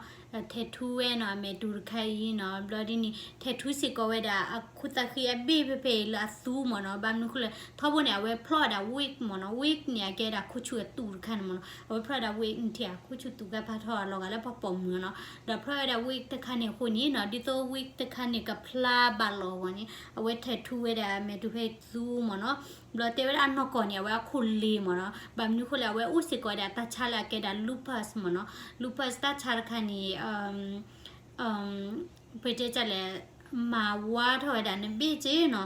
tattoo ဝဲနီၤ အမဲာ်တူၤတခါအံၤနီၤ. ဘျီဒ်န့ၣ် tattoo စ့ၢ်ကီးဝဲဒၣ် အခိၣ်သၣ်ဃံအဘ့ၣ်ဖဲဖဲအံၤလၢအသူမ့ၢ်နီၤ. ဘၣ်မနုၤဃိလဲၣ် ထီဘိန့ၣ် အဝဲဖျီၣ်ဝဲဒၣ် wig မ့ၢ်နီၤ, wig န့ၣ် အကဲဒၣ်ခိၣ်ဆူၣ်အတူၤတခါန့ၣ်မ့ၢ်နီၤ. အဝဲဖျီၣ်ဝဲဒၣ် wig နထံၣ်ဧါ ခိၣ်ဆူၣ်တူၤကါဖးထီၣ်အလီၤဂာ်လၢပှၤပိာ်မုၣ်နီၤ. ဒီးဖျီၣ်ဝဲဒၣ် wig တခါန့ၣ်အဃိန့ၣ်နီၤ ဒ်သိး wig တခါန့ၣ် ကဖျါဘၣ်လီၤအဂီၢ်န့ၣ် အဝဲ tattoo ဝဲဒၣ်မဲာ်တူၤဖဲသူမ့ၢ်နီၤ. ဘျီတဲဝဲဒၣ်အနီၢ်ကီၢ်န့ၣ် အဝဲအခိၣ်လ့ၤမ့ၢ်နီၤ. ဘၣ်မနုၤဃိလဲၣ် အဝဲအိၣ်စ့ၢ်ကီးဝဲဒၣ်တၢ်ဆါလၢအကဲဒၣ် lupus မ့ၢ်နီၤ. lupus တၢ်ဆါတခါန့ၣ် ပတဲတၢ်လဲၣ် မၤဝါထီၣ်ဝဲဒၣ်နဘ့ၣ်က့နီၤ,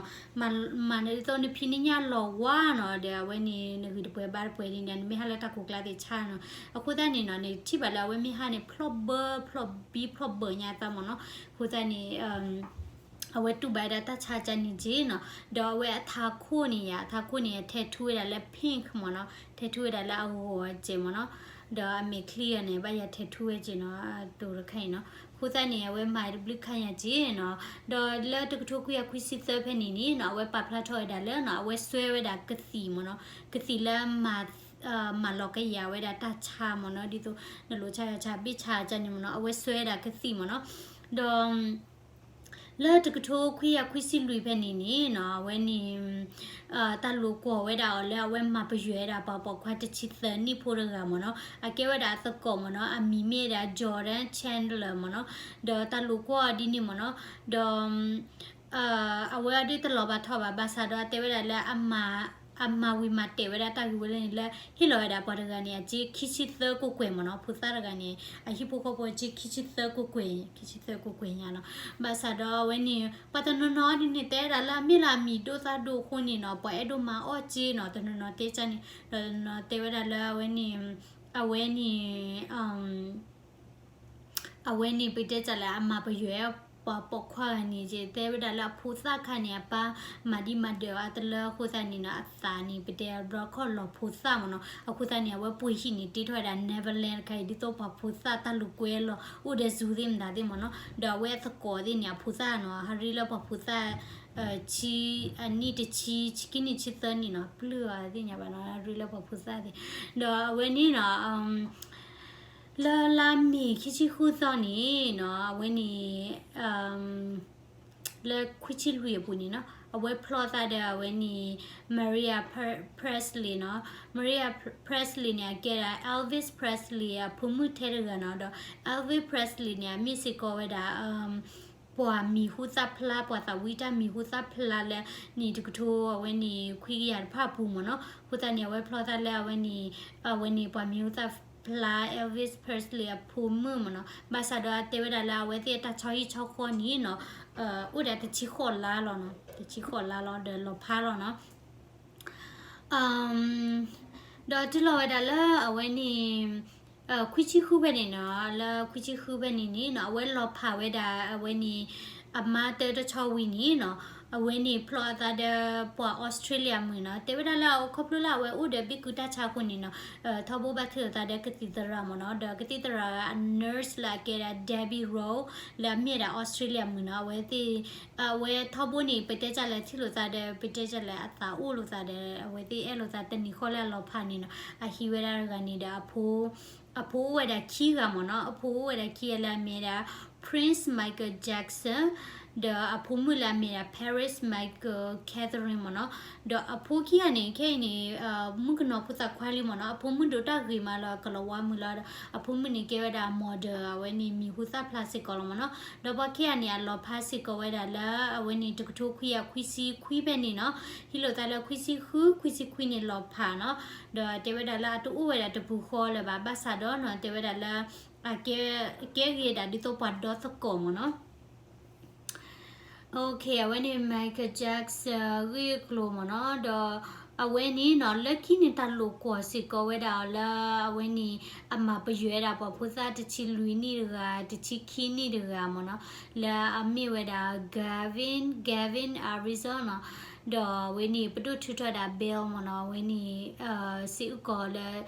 မၤဒ်သိးနဖံနညၣ်လီၤဝါနီၤ, ဒီးအဝဲန့ၣ် နဂ့ၤတပှဲၤဘါတပှဲၤဒ်န့ၣ် နမ့ၢ်ဟါလၢတၢ်ခိၣ်ကျါသ့ၣ်ဆါနီၤ. အဃိသတးန့ၣ်နီၤ နထံၣ်ဘၣ်လၢအဝဲမ့ၢ်ဟါန့ၣ် ဖျီၣ်ဘၢ ဖျီၣ်ဘံ ဖျီၣ်ဘၢညါသးမ့ၢ်နီၤ. အဃိသတးန့ၣ် အဝဲတူၢ်ဘၣ်ဝဲဒၣ်တၢ်ဆါကန့ၣ်က့နီၤ, ဒီးအဝဲအထးခိၣ်န့ၣ်ယါ အထးခိၣ်န့ၣ် tattoo ဝဲဒၣ်လၢ pink မ့ၢ်နီၤ, tattoo ဝဲဒၣ်လၢအဂီၤကဲမ့ၢ်နီၤ, ဒီးအမဲာ်ချံအီၤန့ၣ် ဘၣ်ယၤ tattoo ဝဲက့နီၤ, တူၤတခါအံၤနီၤ. အဃိသတးန့ၣ် အဝဲမၤတဘျုးခါညါက့နီၤ, ဒီးလၢတကထိခွံကယၤခွံဆံသၢဖဲန့ၣ်န့ၣ်နီၤ အဝဲပာ်ဖျါထီၣ်ဝဲဒၣ်လၢနီၤ အဝဲစွဲဝဲဒၣ်ကသံၣ်မ့ၢ်နီၤ, ကသံၣ်လၢ မၤလီၤကယၤဝဲဒၣ်တၢ်ဆါမ့ၢ်နီၤ, ဒ်သိး နလိၤဆါယၤဆါ ဘ့ၣ်ဆါကန့ၣ်မ့ၢ်နီၤ, အဝဲစွဲဝဲဒၣ်ကသံၣ်မ့ၢ်နီၤ, ဒီး လၢတကထိခွံကယၤခွံဆံလွံၢ်ဖဲန့ၣ်န့ၣ်နီၤ အဝဲန့ၣ် တၢ်လိာ်ကွီၢ်ဝဲဒၣ်အီၤလၢအဝဲမၤပယွဲဝဲဒၣ်ပှၤပိာ်ခွါတဆံသၢနံၣ်ဖိတဂၤမ့ၢ်နီၤ, အကဲဝဲဒၣ်အသကိးမ့ၢ်နီၤ, အမံၤမ့ၢ်ဝဲဒၣ် Jordan Chandler မ့ၢ်နီၤ, ဒီးတၢ်လိာ်ကွီၢ်အီၤဒ်န့ၣ်မ့ၢ်နီၤ, ဒီး အဝဲအီၤဒ်တလီၤဘၣ်ထီၣ်ဘၣ် ဘၣ်ဆၣ်ဒီးတဲဝဲဒၣ်လၢ အမၤဝံၤမၤတဲာ်ဝဲဒၣ်တၢ်ဂ့ၢ်ဝဲလၢန့ၣ်လၢ ဟ့ၣ်လီၤဝဲဒၣ်ပှၤတဂၤန့ၣ် အစ့ခံဆံသၢကိးကွဲၢ်မ့ၢ်နီၤ, ဖိသၣ်တဂၤန့ၣ် အဟံၣ်ဖိဃီဖိအစ့ခံဆံသၢကိးကွဲၢ်, ခံဆံသၢကိးကွဲၢ်ညါနီၤ, ဘၣ်ဆၣ်ဒီးအဝဲန့ၣ် ပှၤတနီၤနီၤဒ်န့ၣ် တဲဝဲဒၣ်လၢအမ့ၢ်လၢအမံၤဒိၣ်သၣ်ဒိၣ်အဃိန့ၣ်နီၤ ပှၤအဲၣ်ဒိးမၤအီၣ်စ့နီၤ, တနီၤနီၤတဲကန့ၣ် ဒီးတနီၤတဲဝဲဒၣ်လၢအဝဲန့ၣ် အဝဲန့ၣ် အဝဲန့ၣ် ပတဲတၢ်လၢအမၤပယွဲ ပှၤပိာ်ခွါဂၤန့ၣ် တဲဝဲဒၣ်လၢအဖိသၣ်ခါန့ၣ် အပၢ်မၤဒံးမၤဒၢးအီၤအတလၢအဃိသတးန့ၣ်နီၤ အသးန့ၣ် ပတဲဘျီခီၣ်လီၤဖိသၣ်မ့ၢ်နီၤ, အဃိသတးန့ၣ် အဝဲပှ့ၤဟံၣ်န့ၣ် တ့ထီၣ်ဝဲဒၣ် Neverland တခါအံၤ ဒ်သိးပှၤဖိသၣ်တၢ်လိာ်ကွဲလီၤ အိၣ်ဒီးစူၤသ့ၣ်မတၤသ့ၣ်မ့ၢ်နီၤ, ဒီးအဝဲအသကိးသ့ၣ်န့ၣ် အဖိသၣ်နီၤ ဟးရ့လၢပှၤဖိသၣ် ဆံ အနံၣ်တဆံ ဆံခံနံၣ်ဆံသၢနံၣ်နီၤ ပျုၢ်အီၤသ့ၣ်ညါဘၣ်နီၤ ဟးရ့လၢပှၤဖိသၣ်သ့ၣ်, ဒီးအဝဲန့ၣ်နီၤ လၢလါမ့ၤခံဆံဃုသီန့ၣ်နီၤ အဝဲန့ၣ် လၢခွံဆံလွံၢ်အပူၤန့ၣ်နီၤ အဝဲဖျီသးဒီးအဝဲန့ၣ် Maria Presley နီၤ, Maria Presley န့ၣ် အကဲဒၣ် Elvis Presley အဖိမုၣ်ထဲတဂၤနီၤ, ဒီး Elvis Presley န့ၣ် အမ့ၢ်စ့ၢ်ကီးဝဲဒၣ် ပှၤမံၤဟူသၣ်ဖျါ ပှၤသးဝံၣ်တၢ်မံၤဟူသၣ်ဖျါလၢ နံၣ်တကထိအဝဲန့ၣ် ခွံကယၤတဖၣ်အပူၤမ့ၢ်နီၤ, အဃိသတးန့ၣ် အဝဲဖျီသးလၢအဝဲန့ၣ် အဝဲန့ၣ် ပှၤမံၤဟူသၣ်ဖျါ Elvis Presley အဖိမုၣ်မ့ၢ်နီၤ, ဘၣ်ဆၣ်ဒီးတဲဝဲဒၣ်လၢအဝဲသ့ၣ်အတၢ်ဆီဟံၣ်ဆီဃီန့ၣ်နီၤ အိၣ်ဒီးတဆံဃိးလါလီၤနီၤ, တဆံဃိးလါလီၤ ဒီးလီၤဖးလီၤနီၤ ဒီးတုၤလီၤဝဲဒၣ်လၢအဝဲန့ၣ် ခွံဆံဃုဖဲန့ၣ်နီၤ, လၢခွံဆံဃုဖဲန့ၣ်န့ၣ်နီၤ အဝဲလီၤဖးဝဲဒၣ်အဝဲန့ၣ် အမါတၢတဆီဝံၤန့ၣ်နီၤ, အဝဲန့ၣ်ဖျီအသးဒီးပှၤအီစထြ့လယါမုၣ်နီၤ, တဲဝဲဒၣ်လၢအခီဖျိလၢအဝဲအိၣ်ဒီးဘံၣ်ကုတၢ်ဆါအဃိန့ၣ်နီၤ, ထီဘိဘၣ်ထုးအသးဒီးကသံၣ်သရၣ်မ့ၢ်နီၤ, ဒီးကသံၣ်သရၣ်အ nurse လၢအကဲဒၣ် Debbie Rowe လၢအမ့ၢ်ဒၣ်အီစထြ့လယါမုၣ်နီၤ, အဝဲသ့ၣ် အဝဲထီဘိန့ၣ် ပတဲတၢ်လၢထံၣ်လိာ်သးဒီး ပတဲတၢ်လၢအသးအိၣ်လိာ်သးဒီး အဝဲသ့ၣ်အဲၣ်လိာ်သးတနံၤဃီလၢအလီၤဖးန့ၣ်နီၤ, အဟံးဝဲဒၣ်တဂၤန့ၣ်ဒီး အဖိအိၣ်ဝဲဒၣ်ခံဂၤမ့ၢ်နီၤ, အဖိအိၣ်ဝဲဒၣ်ခံဂၤလၢအမ့ၢ်ဒၣ် Prince Michael Jackson, ဒီးအဖိမုၣ်လၢအမ့ၢ်ဒၣ် Paris Michael Catherine မ့ၢ်နီၤ. ဒီးအဖိခံဂၤန့ၣ် ခဲအံၤန့ၣ် မုၣ်ကနီၤဖိသၣ်ခွါလံမ့ၢ်နီၤ. အဖိမုၣ်ဒိးတၢ်ဂ့ၤမးလၢကလီၤဝါမုာ်လီၤ. အဖိမုၣ်န့ၣ်ကဲဝဲဒၣ် model အဝဲန့ၣ်မံၤဟူသၣ်ဖျါစ့ၢ်ကီးလီၤမ့ၢ်နီၤ. ဒီးပှၤခံဂၤန့ၣ် အလီၤဖးစ့ၢ်ကီးဝဲဒၣ်လၢအဝဲန့ၣ် တကထိခွံကယၤခွံဆံခွံဖဲန့ၣ်နီၤ. ဟံးလိာ်သးလၢခွံဆံဃု ခွံဆံခွံန့ၣ်လီၤဖးနီၤ. ဒီးတဲဝဲဒၣ်လၢအတအိၣ်ဝဲဒၣ်တပူၤဃီလၢၤဘၣ်, ဘၣ်ဆၣ်ဒီးနီၤ တဲဝဲဒၣ်လၢ အကဲ ကဲဂ့ၤဒၣ်ဒ်သိးပှၤဒီသကိးမ့ၢ်နီၤ. Okay, အဝဲန့ၣ် Michael Jackson ဂ့ၢ်ကျိၤမ့ၢ်နီၤ. ဒီးအဝဲန့ၣ်နီၤ လၢခံန့ၣ် တၢ်လိာ်ကွီၢ်စ့ၢ်ကီးဝဲဒၣ်အီၤလၢ အဝဲန့ၣ် အမၤပယွဲဒၣ်ပှၤဖိသၣ်တဆံလွံၢ်နံၣ်တဂၤ တဆံခံနံၣ်တဂၤမ့ၢ်နီၤ, လၢအမ့ၢ်ဝဲဒၣ် Gavin, Gavin Arvizo နီၤ. ဒီးအဝဲန့ၣ် ပဒိၣ်ထုးထီၣ်ဒၣ် bail မ့ၢ်နီၤ, အဝဲန့ၣ် စ့အုၣ်ကီးလၢ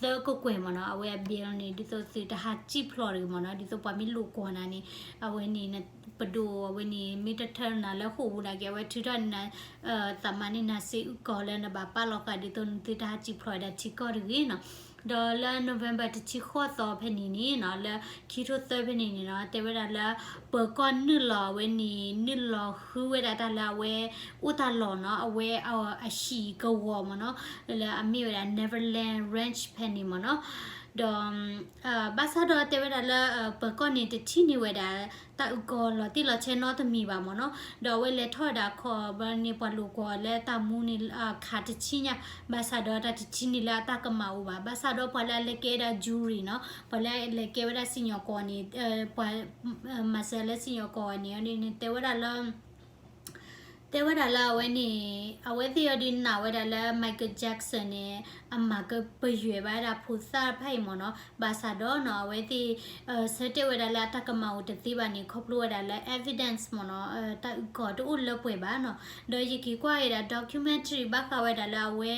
သၢကကွဲၢ်မ့ၢ်နီၤ, အဝဲအ bail န့ၣ် ဒ်သိးသုတဟးစံၣ်ဖျိးတဂ့ၤမ့ၢ်နီၤ, ဒ်သိးပှၤမ့ၢ်လိာ်ကွီၢ်နၤန့ၣ် အဝဲန့ၣ် ပဒိၣ်အဝဲန့ၣ် မ့ၢ်တထၢနၤလၢဃိာ်ပူၤနာ်က့ အဝဲထုးထီၣ်န့ၢ်နၤ သးမၤန့ၢ်နၤစ့အုၣ်ကီးလၢနဘၣ်ပာ်လီၤဃာ်ဒ်သိးနသုတဟးစံၣ်ဖျိးဝဲဒၣ်ထံကီၢ်တဂ့ၤနီၤ. ဒီးလၢ November တဆံဃိးသီဖဲန့ၣ်န့ၣ်နီၤ, လၢခံထိသၢဖဲန့ၣ်န့ၣ်နီၤ, တဲဝဲဒၣ်လၢ ပၢၤကီၢ်နုာ်လီၤအဝဲန့ၣ် နုာ်လီၤဃုဝဲဒၣ်တၢ်လၢအဝဲအိၣ်တၢ်လီၢ်နီၤ, အဝဲအဟံၣ်ကဝီၤမ့ၢ်နီၤ, လၢအမ့ၢ်ဝဲဒၣ် Neverland Ranch ဖဲန့ၣ်မ့ၢ်နီၤ. ဒီး ဘၣ်ဆၣ်ဒီးတဲဝဲဒၣ်လၢ ပၢၤကီၢ်န့ၣ်တထံၣ်န့ၢ်ဝဲဒၣ် တၢ်အုၣ်ကီၤလီၤတံၢ်လီၤဆဲးနီတမံၤဘၣ်မ့ၢ်နီၤ. ဒီးအဝဲလဲၤထီၣ်ဝဲဒၣ်ခီဘျီန့ၣ် ပှၤလိာ်ကွီၢ်လၢတၢ်မူန့ၣ် ခးတဆံညါ, ဘၣ်ဆၣ်ဒီးတၢ်တထံၣ်န့ၢ်လၢအတၢ်ကမၣ်အိၣ်ဘၣ်. ဘၣ်ဆၣ်ဒီးပှၤလၢအလဲၤကဲဒၣ် jury နီၤ, ပှၤလၢအလဲၤကဲဝဲဒၣ်စံၣ်ညီၣ်ကွီၢ်န့ၣ် ပှၤ မၤစၢၤလၢစံၣ်ညီၣ်ကွီၢ်န့ၣ် တဲဝဲဒၣ်လၢ တဲဝဲဒၣ်လၢအဝဲန့ၣ် အဝဲသ့ၣ်အီၤဒုးနာ်ဝဲဒၣ်လၢ Michael Jackson န့ၣ် အမၤကပယွဲၢ်ဘၣ်ဝဲဒၣ်ဖိသၣ်တဖၣ်အံၤမ့ၢ်နီၤ. ဘၣ်ဆၣ်ဒီးနီၤ အဝဲသ့ၣ် ဆၢတဲာ်ဝဲဒၣ်လၢအတၢ်ကမၣ်အိၣ်တသ့ဘၣ်န့ၣ် ခီဖျိဝဲဒၣ်လၢ evidence မ့ၢ်နီၤ, တၢ်အုၣ်ကီၤတအိၣ်လၢပှဲၤဘၣ်နီၤ. ဒီးယက့ၤကွၢ်ဝဲဒၣ် documentary ဘၣ်ဃးဝဲဒၣ်လၢအဝဲ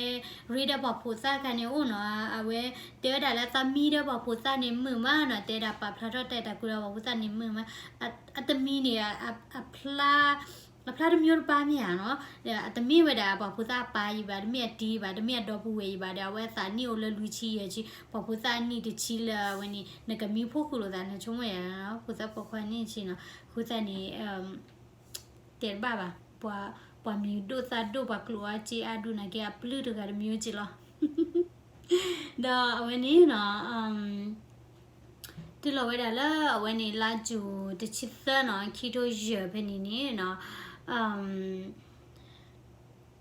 ရ့ဒီးပှၤဖိသၣ်ခါန့ၣ်အိၣ်နီၤ, အဝဲတဲဝဲဒၣ်လၢသးမံဒီးပှၤဖိသၣ်န့ၣ်မုာ်မးနီၤ, တဲဒၣ်ပာ်ဖျါထီၣ်တဲတၢ်ကွံဒီးပှၤဖိသၣ်န့ၣ်မုာ်မး, အတမံန့ၣ် အဖျါ အဖျါတမျိုးတပါမ့ၢ်ဧါနီၤ, အတမ့ၢ်ဝဲဒၣ်ပှၤဖိသၣ်အပၢ်အံၤဘၣ်, တမ့ၢ်အတံၤဘၣ်, တမ့ၢ်အဒီပုၢ်ဝဲၢ်အံၤဘၣ်, ဒီးအဝဲအသးနံၣ်အိၣ်လၢလွံၢ်ဆံယဲၢ်ဆံ, ပှၤဖိသၣ်အနံၣ်တဆံလၢအဝဲန့ၣ် နကမံဖိဃုာ်လိာ်သး နဆိကမိၣ်ယါ, ဖိသၣ်ပိာ်ခွါနံၣ်ဆံနီၤ, အဃိသတးန့ၣ် တဲတဘၣ်ဘၣ်, ပှၤမံၤဒိၣ်သၣ်ဒိၣ် ပှၤကျိၣ်အါစ့အါဒူၣ်နာ်က့ အပျုၢ်တဂၤတမျိုးက့လီၤ. ဒီးအဝဲန့ၣ်နီၤ တုၤလီၤဝဲဒၣ်လၢအဝဲန့ၣ် လါယူၤတဆံသၢနီၤ, ခံထိယဲၢ်ဖဲန့ၣ်န့ၣ်နီၤ,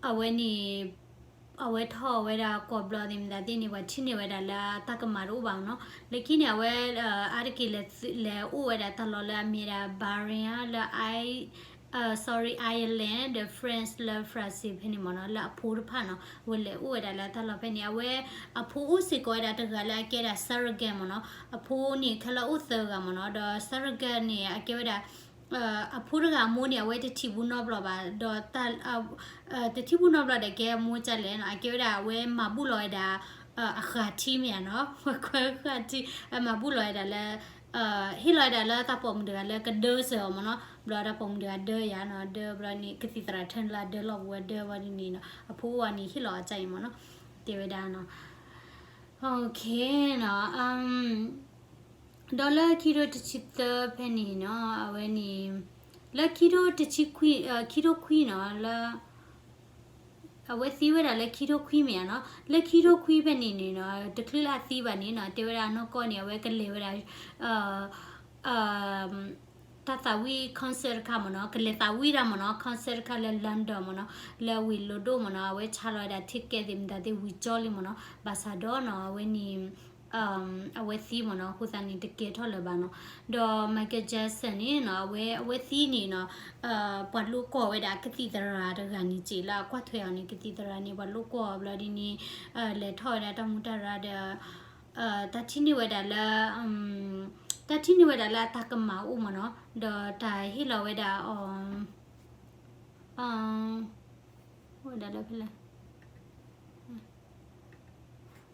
အဝဲန့ၣ် အဝဲထီၣ်ဝဲဒၣ်ကွီၢ်ဘျီသ့ၣ်မတၤသ့ၣ်န့ၣ် ပှၤထံၣ်န့ၢ်ဝဲဒၣ်လၢတၢ်ကမၣ်တအိၣ်ဘၣ်နီၤ. လၢခံန့ၣ် အဝဲ အါတက့ၢ်လဲၤအိၣ်ဝဲဒၣ်တၢ်လီၢ်လၢအမ့ၢ်ဒၣ် Bahrain လၢ sorry, Ireland, the France လၢ France ဖဲန့ၣ်မ့ၢ်နီၤ, လၢအဖိတဖၣ်နီၤ, အဝဲလဲၤအိၣ်ဝဲဒၣ်လၢတၢ်လီၢ်ဖဲန့ၣ်, အဝဲအဖိအိၣ်စ့ၢ်ကီးဝဲဒၣ်တဂၤလၢအကဲဒၣ် surrogate မ့ၢ်နီၤ, အဖိန့ၣ်ခဲလၢာ်အိၣ်သၢဂၤမ့ၢ်နီၤ, ဒီး surrogate န့ၣ် အကဲဝဲဒၣ် အဖိတဂၤအမိၢ်န့ၣ် အဝဲတထံၣ်ဘူးနီတဘျီဘၣ်, ဒီး တထံၣ်ဘူးနီတဘျီဒီးကဲအမိၢ်ကလဲၣ်နီၤ, အကဲဝဲဒၣ်အဝဲမၤဘူၣ်လီၤဝဲဒၣ် အဃးထံမ့ၢ်ဧါနီၤ, ပှၤကွဲဃးထံ, အမၤဘူၣ်လီၤဝဲဒၣ်လၢ ဟ့ၣ်လီၤဝဲဒၣ်လၢတၢ်ပိာ်မုၣ်တဂၤလၢကဒၢစၢၤအီၤမ့ၢ်နီၤ, ဘျီတၢ်ပိာ်မုၣ်တဂၤဒၢယၤနီၤ, ဒၢဘျီန့ၣ် ကသံၣ်သရၣ်ထၢန့ၣ်လၢအဒၢလီၢ်ပူၤဝဲဒၢဘျီန့ၣ်နီၤ, အဖိအဝဲန့ၣ်ဟ့ၣ်လီၤအီၤကါအံၤမ့ၢ်နီၤ, တဲဝဲဒၣ်နီၤ, ဒီးလၢခံထိတဆံသၢဖဲန့ၣ်နီၤ, အဝဲန့ၣ် လၢခံထိတဆံခွံ, ခံထိခွံနီၤ, လၢ အဝဲသံဝဲဒၣ်လၢခံထိခွံမ့ၢ်ဧါနီၤ, လၢခံထိခွံဖဲန့ၣ်န့ၣ်နီၤ, တချုးလၢအသံဘၣ်န့ၣ်နီၤ, တဲဝဲဒၣ်နီၢ်ကီၢ်န့ၣ် အဝဲကလဲၤဝဲဒၣ် တၢ်သးဝံၣ် concert တခါမ့ၢ်နီၤ, ကလဲၤသးဝံၣ်တၢ်မ့ၢ်နီၤ, concert တခါလၢ London မ့ၢ်နီၤ, လၢဝ့ၢ်လီၤဒိၣ်မ့ၢ်နီၤ, အဝဲဆါလီၤဝဲဒၣ် ticket သ့ၣ်မတၤသ့ၣ်ဝံၤကၠီလံမ့ၢ်နီၤ, ဘၣ်ဆၣ်ဒီးနီၤ အဝဲန့ၣ် အဝဲသံမ့ၢ်နီၤ, အဃိသတးန့ၣ် တကဲထီၣ်လၢၤဘၣ်နီၤ, ဒီး Michael Jackson န့ၣ်နီၤ, အဝဲ အဝဲသံန့ၣ်နီၤ, ပှၤလိာ်ကွီၢ်ဝဲဒၣ်ကသံၣ်သရၣ်တဂၤန့ၣ်စ့ၢ်လၢအကွၢ်ထွဲအီၤန့ၣ်, ကသံၣ်သရၣ်န့ၣ် ပှၤလိာ်ကွီၢ်အီၤဘျီဒ်န့ၣ်, လဲၤထီၣ်ဝဲဒၣ်တၢ်မူတၢ်ရၢ်ဒီး တၢ်ထံၣ်န့ၢ်ဝဲဒၣ်လၢ တၢ်ထံၣ်န့ၢ်ဝဲဒၣ်လၢအတၢ်ကမၣ်အိၣ်မ့ၢ်နီၤ, ဒီးတၢ်ဟ့ၣ်လီၤဝဲဒၣ်အီၤ ဝဲဒၣ်လၢဖဲလဲၣ်,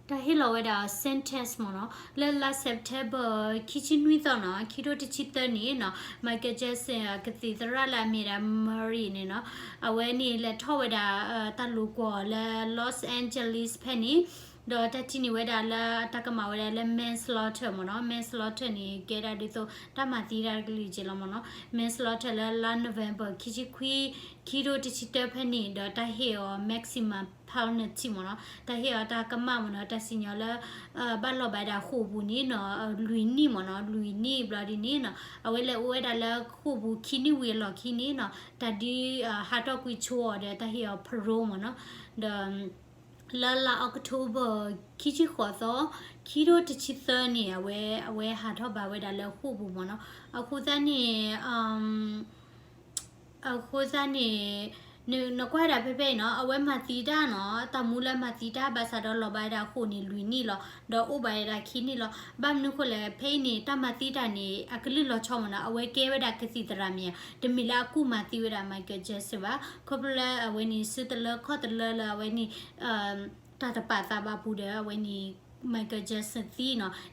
တၢ်ဟ့ၣ်လီၤဝဲဒၣ်အီၤ sentence မ့ၢ်နီၤ, လၢလါ September ခံဆံနွံသီနီၤ, ခံထိတဆံသၢနံၣ်နီၤ, Michael Jackson ကသံၣ်သရၣ်လၢအမ့ၢ်ဒၣ် Murray န့ၣ်နီၤ, အဝဲန့ၣ်လဲၤထီၣ်ဝဲဒၣ် တၢ်လိာ်ကွီၢ်လၢ Los Angeles ဖဲန့ၣ် ဒီးတၢ်ထံၣ်န့ၢ်ဝဲဒၣ်လၢတၢ်ကမၣ်ဝဲဒၣ်လၢ manslaughter မ့ၢ်နီၤ. Manslaughter န့ၣ် ကဲဒၣ်ဒ်သိးတၢ်မၤသံတၢ်တကလုာ်က့လီၤမ့ၢ်နီၤ. Manslaughter လၢလါ November ခံဆံခွံ ခံထိတဆံတၢဖဲန့ၣ် ဒီးတၢ်ဟ့ၣ်အီၤ maximum penalty မ့ၢ်နီၤ. တၢ်ဟ့ၣ်အီၤတၢ်ကမၣ်မ့ၢ်နီၤ. တၢ်စံၣ်ညီၣ်လၢ ဘၣ်လီၤဘၣ်ဝဲဒၣ်ဃိာ်ပူၤန့ၣ်နီၤ လွံၢ်နံၣ်မ့ၢ်နီၤ. လွံၢ်နံၣ်ဘျီဒ်န့ၣ်နီၤ အဝဲလဲၤအိၣ်ဝဲဒၣ်လၢဃိာ်ပူၤခံနံၣ်ဝံၤအလီၢ်ခံန့ၣ်နီၤ တၢ်ဒုးဟးထီၣ်ကွံာ်ဆိအီၤဒီးတၢ်ဟ့ၣ်အီၤ parole မ့ၢ်နီၤ. ဒီး လၢလါ October ခံဆံဃိးသီ ခံထိတဆံသၢန့ၣ် အဝဲ အဝဲဟးထီၣ်ဘၣ်ဝဲဒၣ်လၢဃိာ်ပူၤမ့ၢ်နီၤ. အဃိသတးန့ၣ် အဃိသတးန့ၣ် နကွၢ်ဒၣ်ဖဲဖဲအံၤနီၤ အဝဲမၤသံတၢ်နီၤ တၢ်မူလၢမၤသံတၢ်ဘၣ်ဆၣ်ဒီးလီၤဘၣ်ဝဲဒၣ်ဃိာ်န့ၣ်လွံၢ်နံၣ်လီၤ. ဒီးအိၣ်ဘၣ်ဝဲဒၣ်ခံနံၣ်လီၤ. ဘၣ်မနုၤဃိလဲၣ် ဖဲအံၤန့ၣ် တၢ်မၤသံတၢ်န့ၣ် အကလုၢ်လီၤဆီမ့ၢ်နီၤ အဝဲကဲဝဲဒၣ်ကသံၣ်သရၣ်မ့ၢ်ဧါ တမ့ၢ်လၢအကူၣ်မၤသံဝဲဒၣ် Michael Jackson ဘၣ်. ခီဖျိလၢအဝဲန့ၣ် စုတလၢခီၣ်တလၢလၢအဝဲန့ၣ် တၢ်တပာ်သးဘၣ်ပူၤဒီး အဝဲန့ၣ် Michael Jackson သံ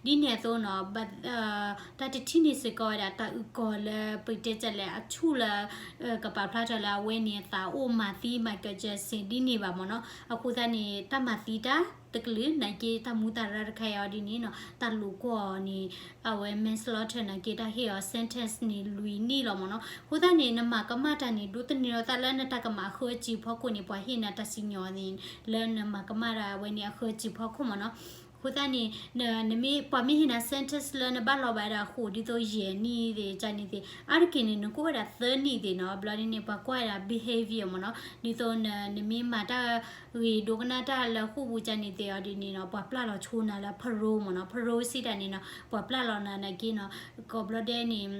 နီၤ. ဒ်န့ၣ်အသိးနီၤ တၢ်တထံၣ်န့ၢ်စ့ၢ်ကီးဝဲဒၣ် တၢ်အုၣ်ကီၤလၢ ပတဲတၢ်လဲၣ် အဆူၣ်လၢ ကပာ်ဖျါထီၣ်လၢအဝဲန့ၣ် အသးအိၣ်မၤသံ Michael Jackson ဒ်န့ၣ်ဘၣ်မ့ၢ်နီၤ. အဃိသတးန့ၣ် တၢ်မၤသံတၢ်တကလုာ် နာ်က့ တၢ်မူးတၢ်ရၢတခါအံၤအီၤဒ်န့ၣ်နီၤ တၢ်လိာ်ကွီၢ်အီၤန့ၣ် အဝဲ manslaughter နာ်က့ တၢ်ဟ့ၣ်အီၤ sentence န့ၣ် လွံၢ်နံၣ်လီၤမ့ၢ်နီၤ. အဃိသတးန့ၣ် နမၤကမၣ်တၢ်န့ၣ် ဒိးသန့ၤထီၣ်သးလၢနတၢ်ကမၣ်အဃၢအစူၢ်ဖီခိၣ်န့ၣ် ပှၤဟ့ၣ်နၤတၢ်စံၣ်ညီၣ်န့ၣ် လၢနမၤကမၣ်တၢ်အဝဲန့ၣ်အဃၢအစူၢ်ဖီခိၣ်မ့ၢ်နီၤ. အဃိသတးန့ၣ် နမ့ၢ် ပှၤမ့ၢ်ဟ့ၣ်နၤ sentence လၢနဘၣ်လီၤဘၣ်ဝဲဒၣ်ဃိာ်ဒ်သိးယဲၢ်နံၣ်သ့ၣ် ကန့ၣ်သ့ၣ် အါတက့ၢ်န့ၣ် နကအိၣ်ဝဲဒၣ်သၢနံၣ်သ့ၣ်နီၤ. ဘျီဒ်န့ၣ် ပှၤကွၢ်ဝဲဒၣ် behavior မ့ၢ်နီၤ. ဒ်သိးနမ့ၢ်မၤတၢ်ဂ့ၤဒိကနၣ်တၢ်လၢဃိာ်ပူၤကန့ၣ်သ့ၣ်အီၤဒ်န့ၣ်နီၤ ပှၤပျၢ်လီၤဆိနၤလၢ parole မ့ၢ်နီၤ. Parole စံးတၢ်န့ၣ်နီၤ ပှၤပျၢ်လီၤနၤနာ်က့နီၤ ကိးဘျီဒဲးန့ၣ်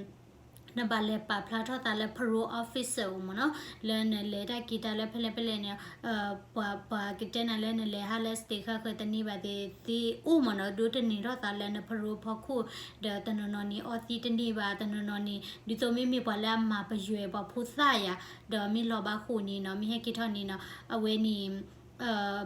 နဘၣ်လဲၤပာ်ဖျါထီၣ်သးလၢ parole officer အအိၣ်မ့ၢ်နီၤ, လၢနလဲၤတၢ်က့ၤတၢ်လၢဖဲလဲၣ်ဖဲလဲၣ်န့ၣ်, ပှၤ ပှၤကတဲနၤလၢနလဲၤဟးလၢ state ဃၣ်ဃၢၤတန့ၢ်ဘၣ်သ့ၣ်သ့ၣ်အိၣ်မ့ၢ်နီၤ, ဒိးသန့ၤထီၣ်သးလၢန parole ဖီခိၣ်, ဒီးတနီၤနီၤန့ၣ် အီသံးတန့ၢ်ဘၣ်, တနီၤနီၤန့ၣ် ဒ်သိးမ့မ့ၢ်ပှၤလၢအမၤပယွဲပှၤဖိသၣ်ယၤ, ဒီးမ့ၢ်လီၤဘၣ်ဃိာ်န့ၣ်နီၤ, မ့ၢ်ဟဲက့ၤထီၣ်န့ၣ်နီၤ, အဝဲန့ၣ်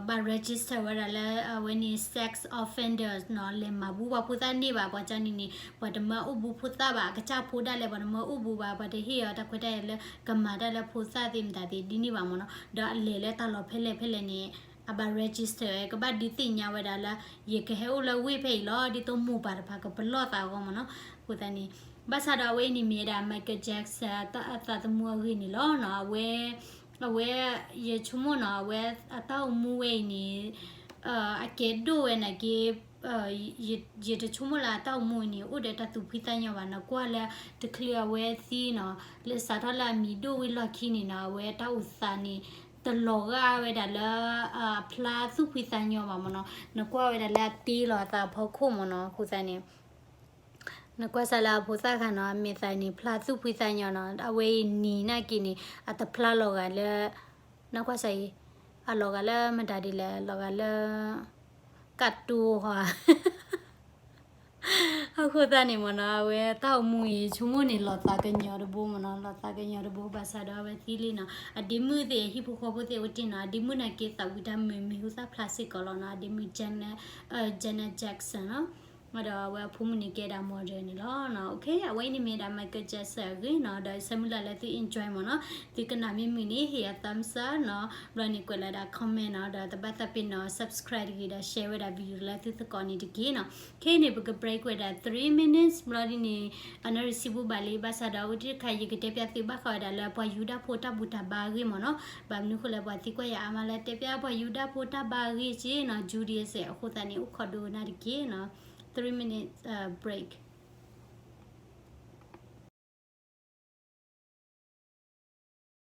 ဘၣ် register ဝဲဒၣ်လၢအဝဲန့ၣ် sex offenders နီၤ, လဲၤမၤဘူၣ်ပှၤဖိသၣ်န့ၢ်ဘၣ်, ပှၤကန့ၣ်န့ၣ် ပှၤတမၢအိၣ်ဘူးဖိသၣ်ဘၣ်, အကစၢ်ဖိဒၣ်လဲာ် ပှၤတမၢအိၣ်ဘူးဘၣ်, ပှၤတဟ့ၣ်အီၤတၢ်ခွဲးတၢ်ယာ်လၢကမၤတၢ်လၢဖိသၣ်သ့ၣ်မတၤသ့ၣ်ဒ်န့ၣ်ဘၣ်မ့ၢ်နီၤ, ဒီးအလဲၤလၢတၢ်လီၢ်ဖဲလဲၣ်ဖဲလဲၣ်န့ၣ် အဘၣ် register ကဘၣ်ဒုးသ့ၣ်ညါဝဲဒၣ်လၢ ယကဟဲအိၣ်လၢဝ့ၢ်ဖဲအံၤလီၤ, ဒ်သိးမိၢ်ပၢ်တဖၣ်ကပလီၢ်သးအဂီၢ်မ့ၢ်နီၤ, အဃိသတးန့ၣ်, ဘၣ်ဆၣ်ဒီးအဝဲအံၤန့ၣ်မ့ၢ်ဝဲဒၣ် Michael Jackson အသးသမူအဂ့ၢ်န့ၣ်လီၤနီၤ, အဝဲ အဝဲ ယဆိကမိၣ်နီၤ, အဝဲအတၢ်အိၣ်မူဝဲအံၤန့ၣ် အကဲဒိၣ်ဝဲနာ်က့ ယတဆိကမိၣ်လၢအတၢ်အိၣ်မူအံၤန့ၣ် အိၣ်ဒီးတၢ်သူၣ်ဖှံသးညီဘၣ်, နကွၢ်လၢတချုးအဝဲသံနီၤ, လၢစးထီၣ်လၢအမံၤဒိၣ်ဝံၤလီၢ်ခံန့ၣ်နီၤ, အဝဲတၢ်အိၣ်သးန့ၣ် တလီၤဂာ်ဝဲဒၣ်လၢ အဖျါသူၣ်ဖှံသးညီဘၣ်မ့ၢ်နီၤ, နကွၢ်ဝဲဒၣ်လၢအတ့လီၤအသးအဖီခိၣ်မ့ၢ်နီၤ, အဃိသတးန့ၣ် နကွၢ်စးလၢအဖိသၣ်ခါနီၤ, အမဲာ်သးန့ၣ် ဖျါသူၣ်ဖှံသးညီနီၤ, အဝဲအံၤနံၤနာ်က့န့ၣ် အတဖျါလီၤဂာ်လၢ နကွၢ်စးအံၤ အလီၤဂာ်လၢမတၤဒ်လဲၣ်, အလီၤဂာ်လၢ ကၣ်တူၢ်ဟီ အဃိသတးန့ၣ်မ့ၢ်နီၤ, အဝဲတၢ်အိၣ်မူအံၤ ဆိကမိၣ်န့ၣ် လီၤသးကညီၤတဘိမ့ၢ်နီၤ, လီၤသးကညီၤတဘိ ဘၣ်ဆၣ်ဒီးအဝဲသံလံနီၤ, အဒ့မုၣ်သ့ၣ် ဟံၣ်ဖိဃီဖိသ့ၣ်အိၣ်တ့ၢ်နီၤ, အဒ့မုၣ်နာ်က့သးဝံၣ်တၢ်မုာ်မံၤဟူသၣ်ဖျါစ့ၢ်ကီးလီၤနီၤ, အဒ့မုၣ် Janet, Janet Jackson နီၤ, ဒီးအဝဲအဖိမုၣ်န့ၣ်ကဲဒၣ် model န့ၣ်လီၤနီၤ, အဝဲအံၤန့ၣ်မ့ၢ်ဒၣ် Michael Jackson အဂ့ၢ်နီၤ, ဒီးဆၢမုၢ်လၢ်လၢသု enjoy မ့ၢ်နီၤ, သုကနၣ်မ့ၢ်မုာ်န့ၣ် ဟ့ၣ်ယၤ thumbs up နီၤ, ဘျီန့ၣ်ကွဲးလီၤဒၣ် comment နီၤ, ဒီးတဘၣ်သးပ့ၤနီၤ subscribe တဂ့ၤဒီး share ဝဲဒၣ် video လၢသုသကိးန့ၣ်တက့ၢ်နီၤ, ခဲအံၤန့ၣ် ပက break ဝဲဒၣ် three minutes ဘျီဒ်န့ၣ်, အနီၢ်ရံစံးဘူၣ်ဘၣ်လံ, ဘၣ်ဆၣ်ဒီးအဝဲတခါ ယကတဲပျးသုဘၣ်ဃးဝဲဒၣ်လၢပှၤယူဒၤဖိတၢ်ဘူၣ်တၢ်ဘါအဂ့ၢ်မ့ၢ်နီၤ, ဘၣ်မနုၤဃိလဲၣ် ပှၤသံကွၢ်ယၤအါမးလၢတဲပျးပှၤယူဒၤဖိတၢ်ဘါအဂ့ၢ်က့နီၤ, Judaism အဃိသတးန့ၣ် အိၣ်ခိးဒိကနၣ်တက့ၢ်နီၤ, three minutes break.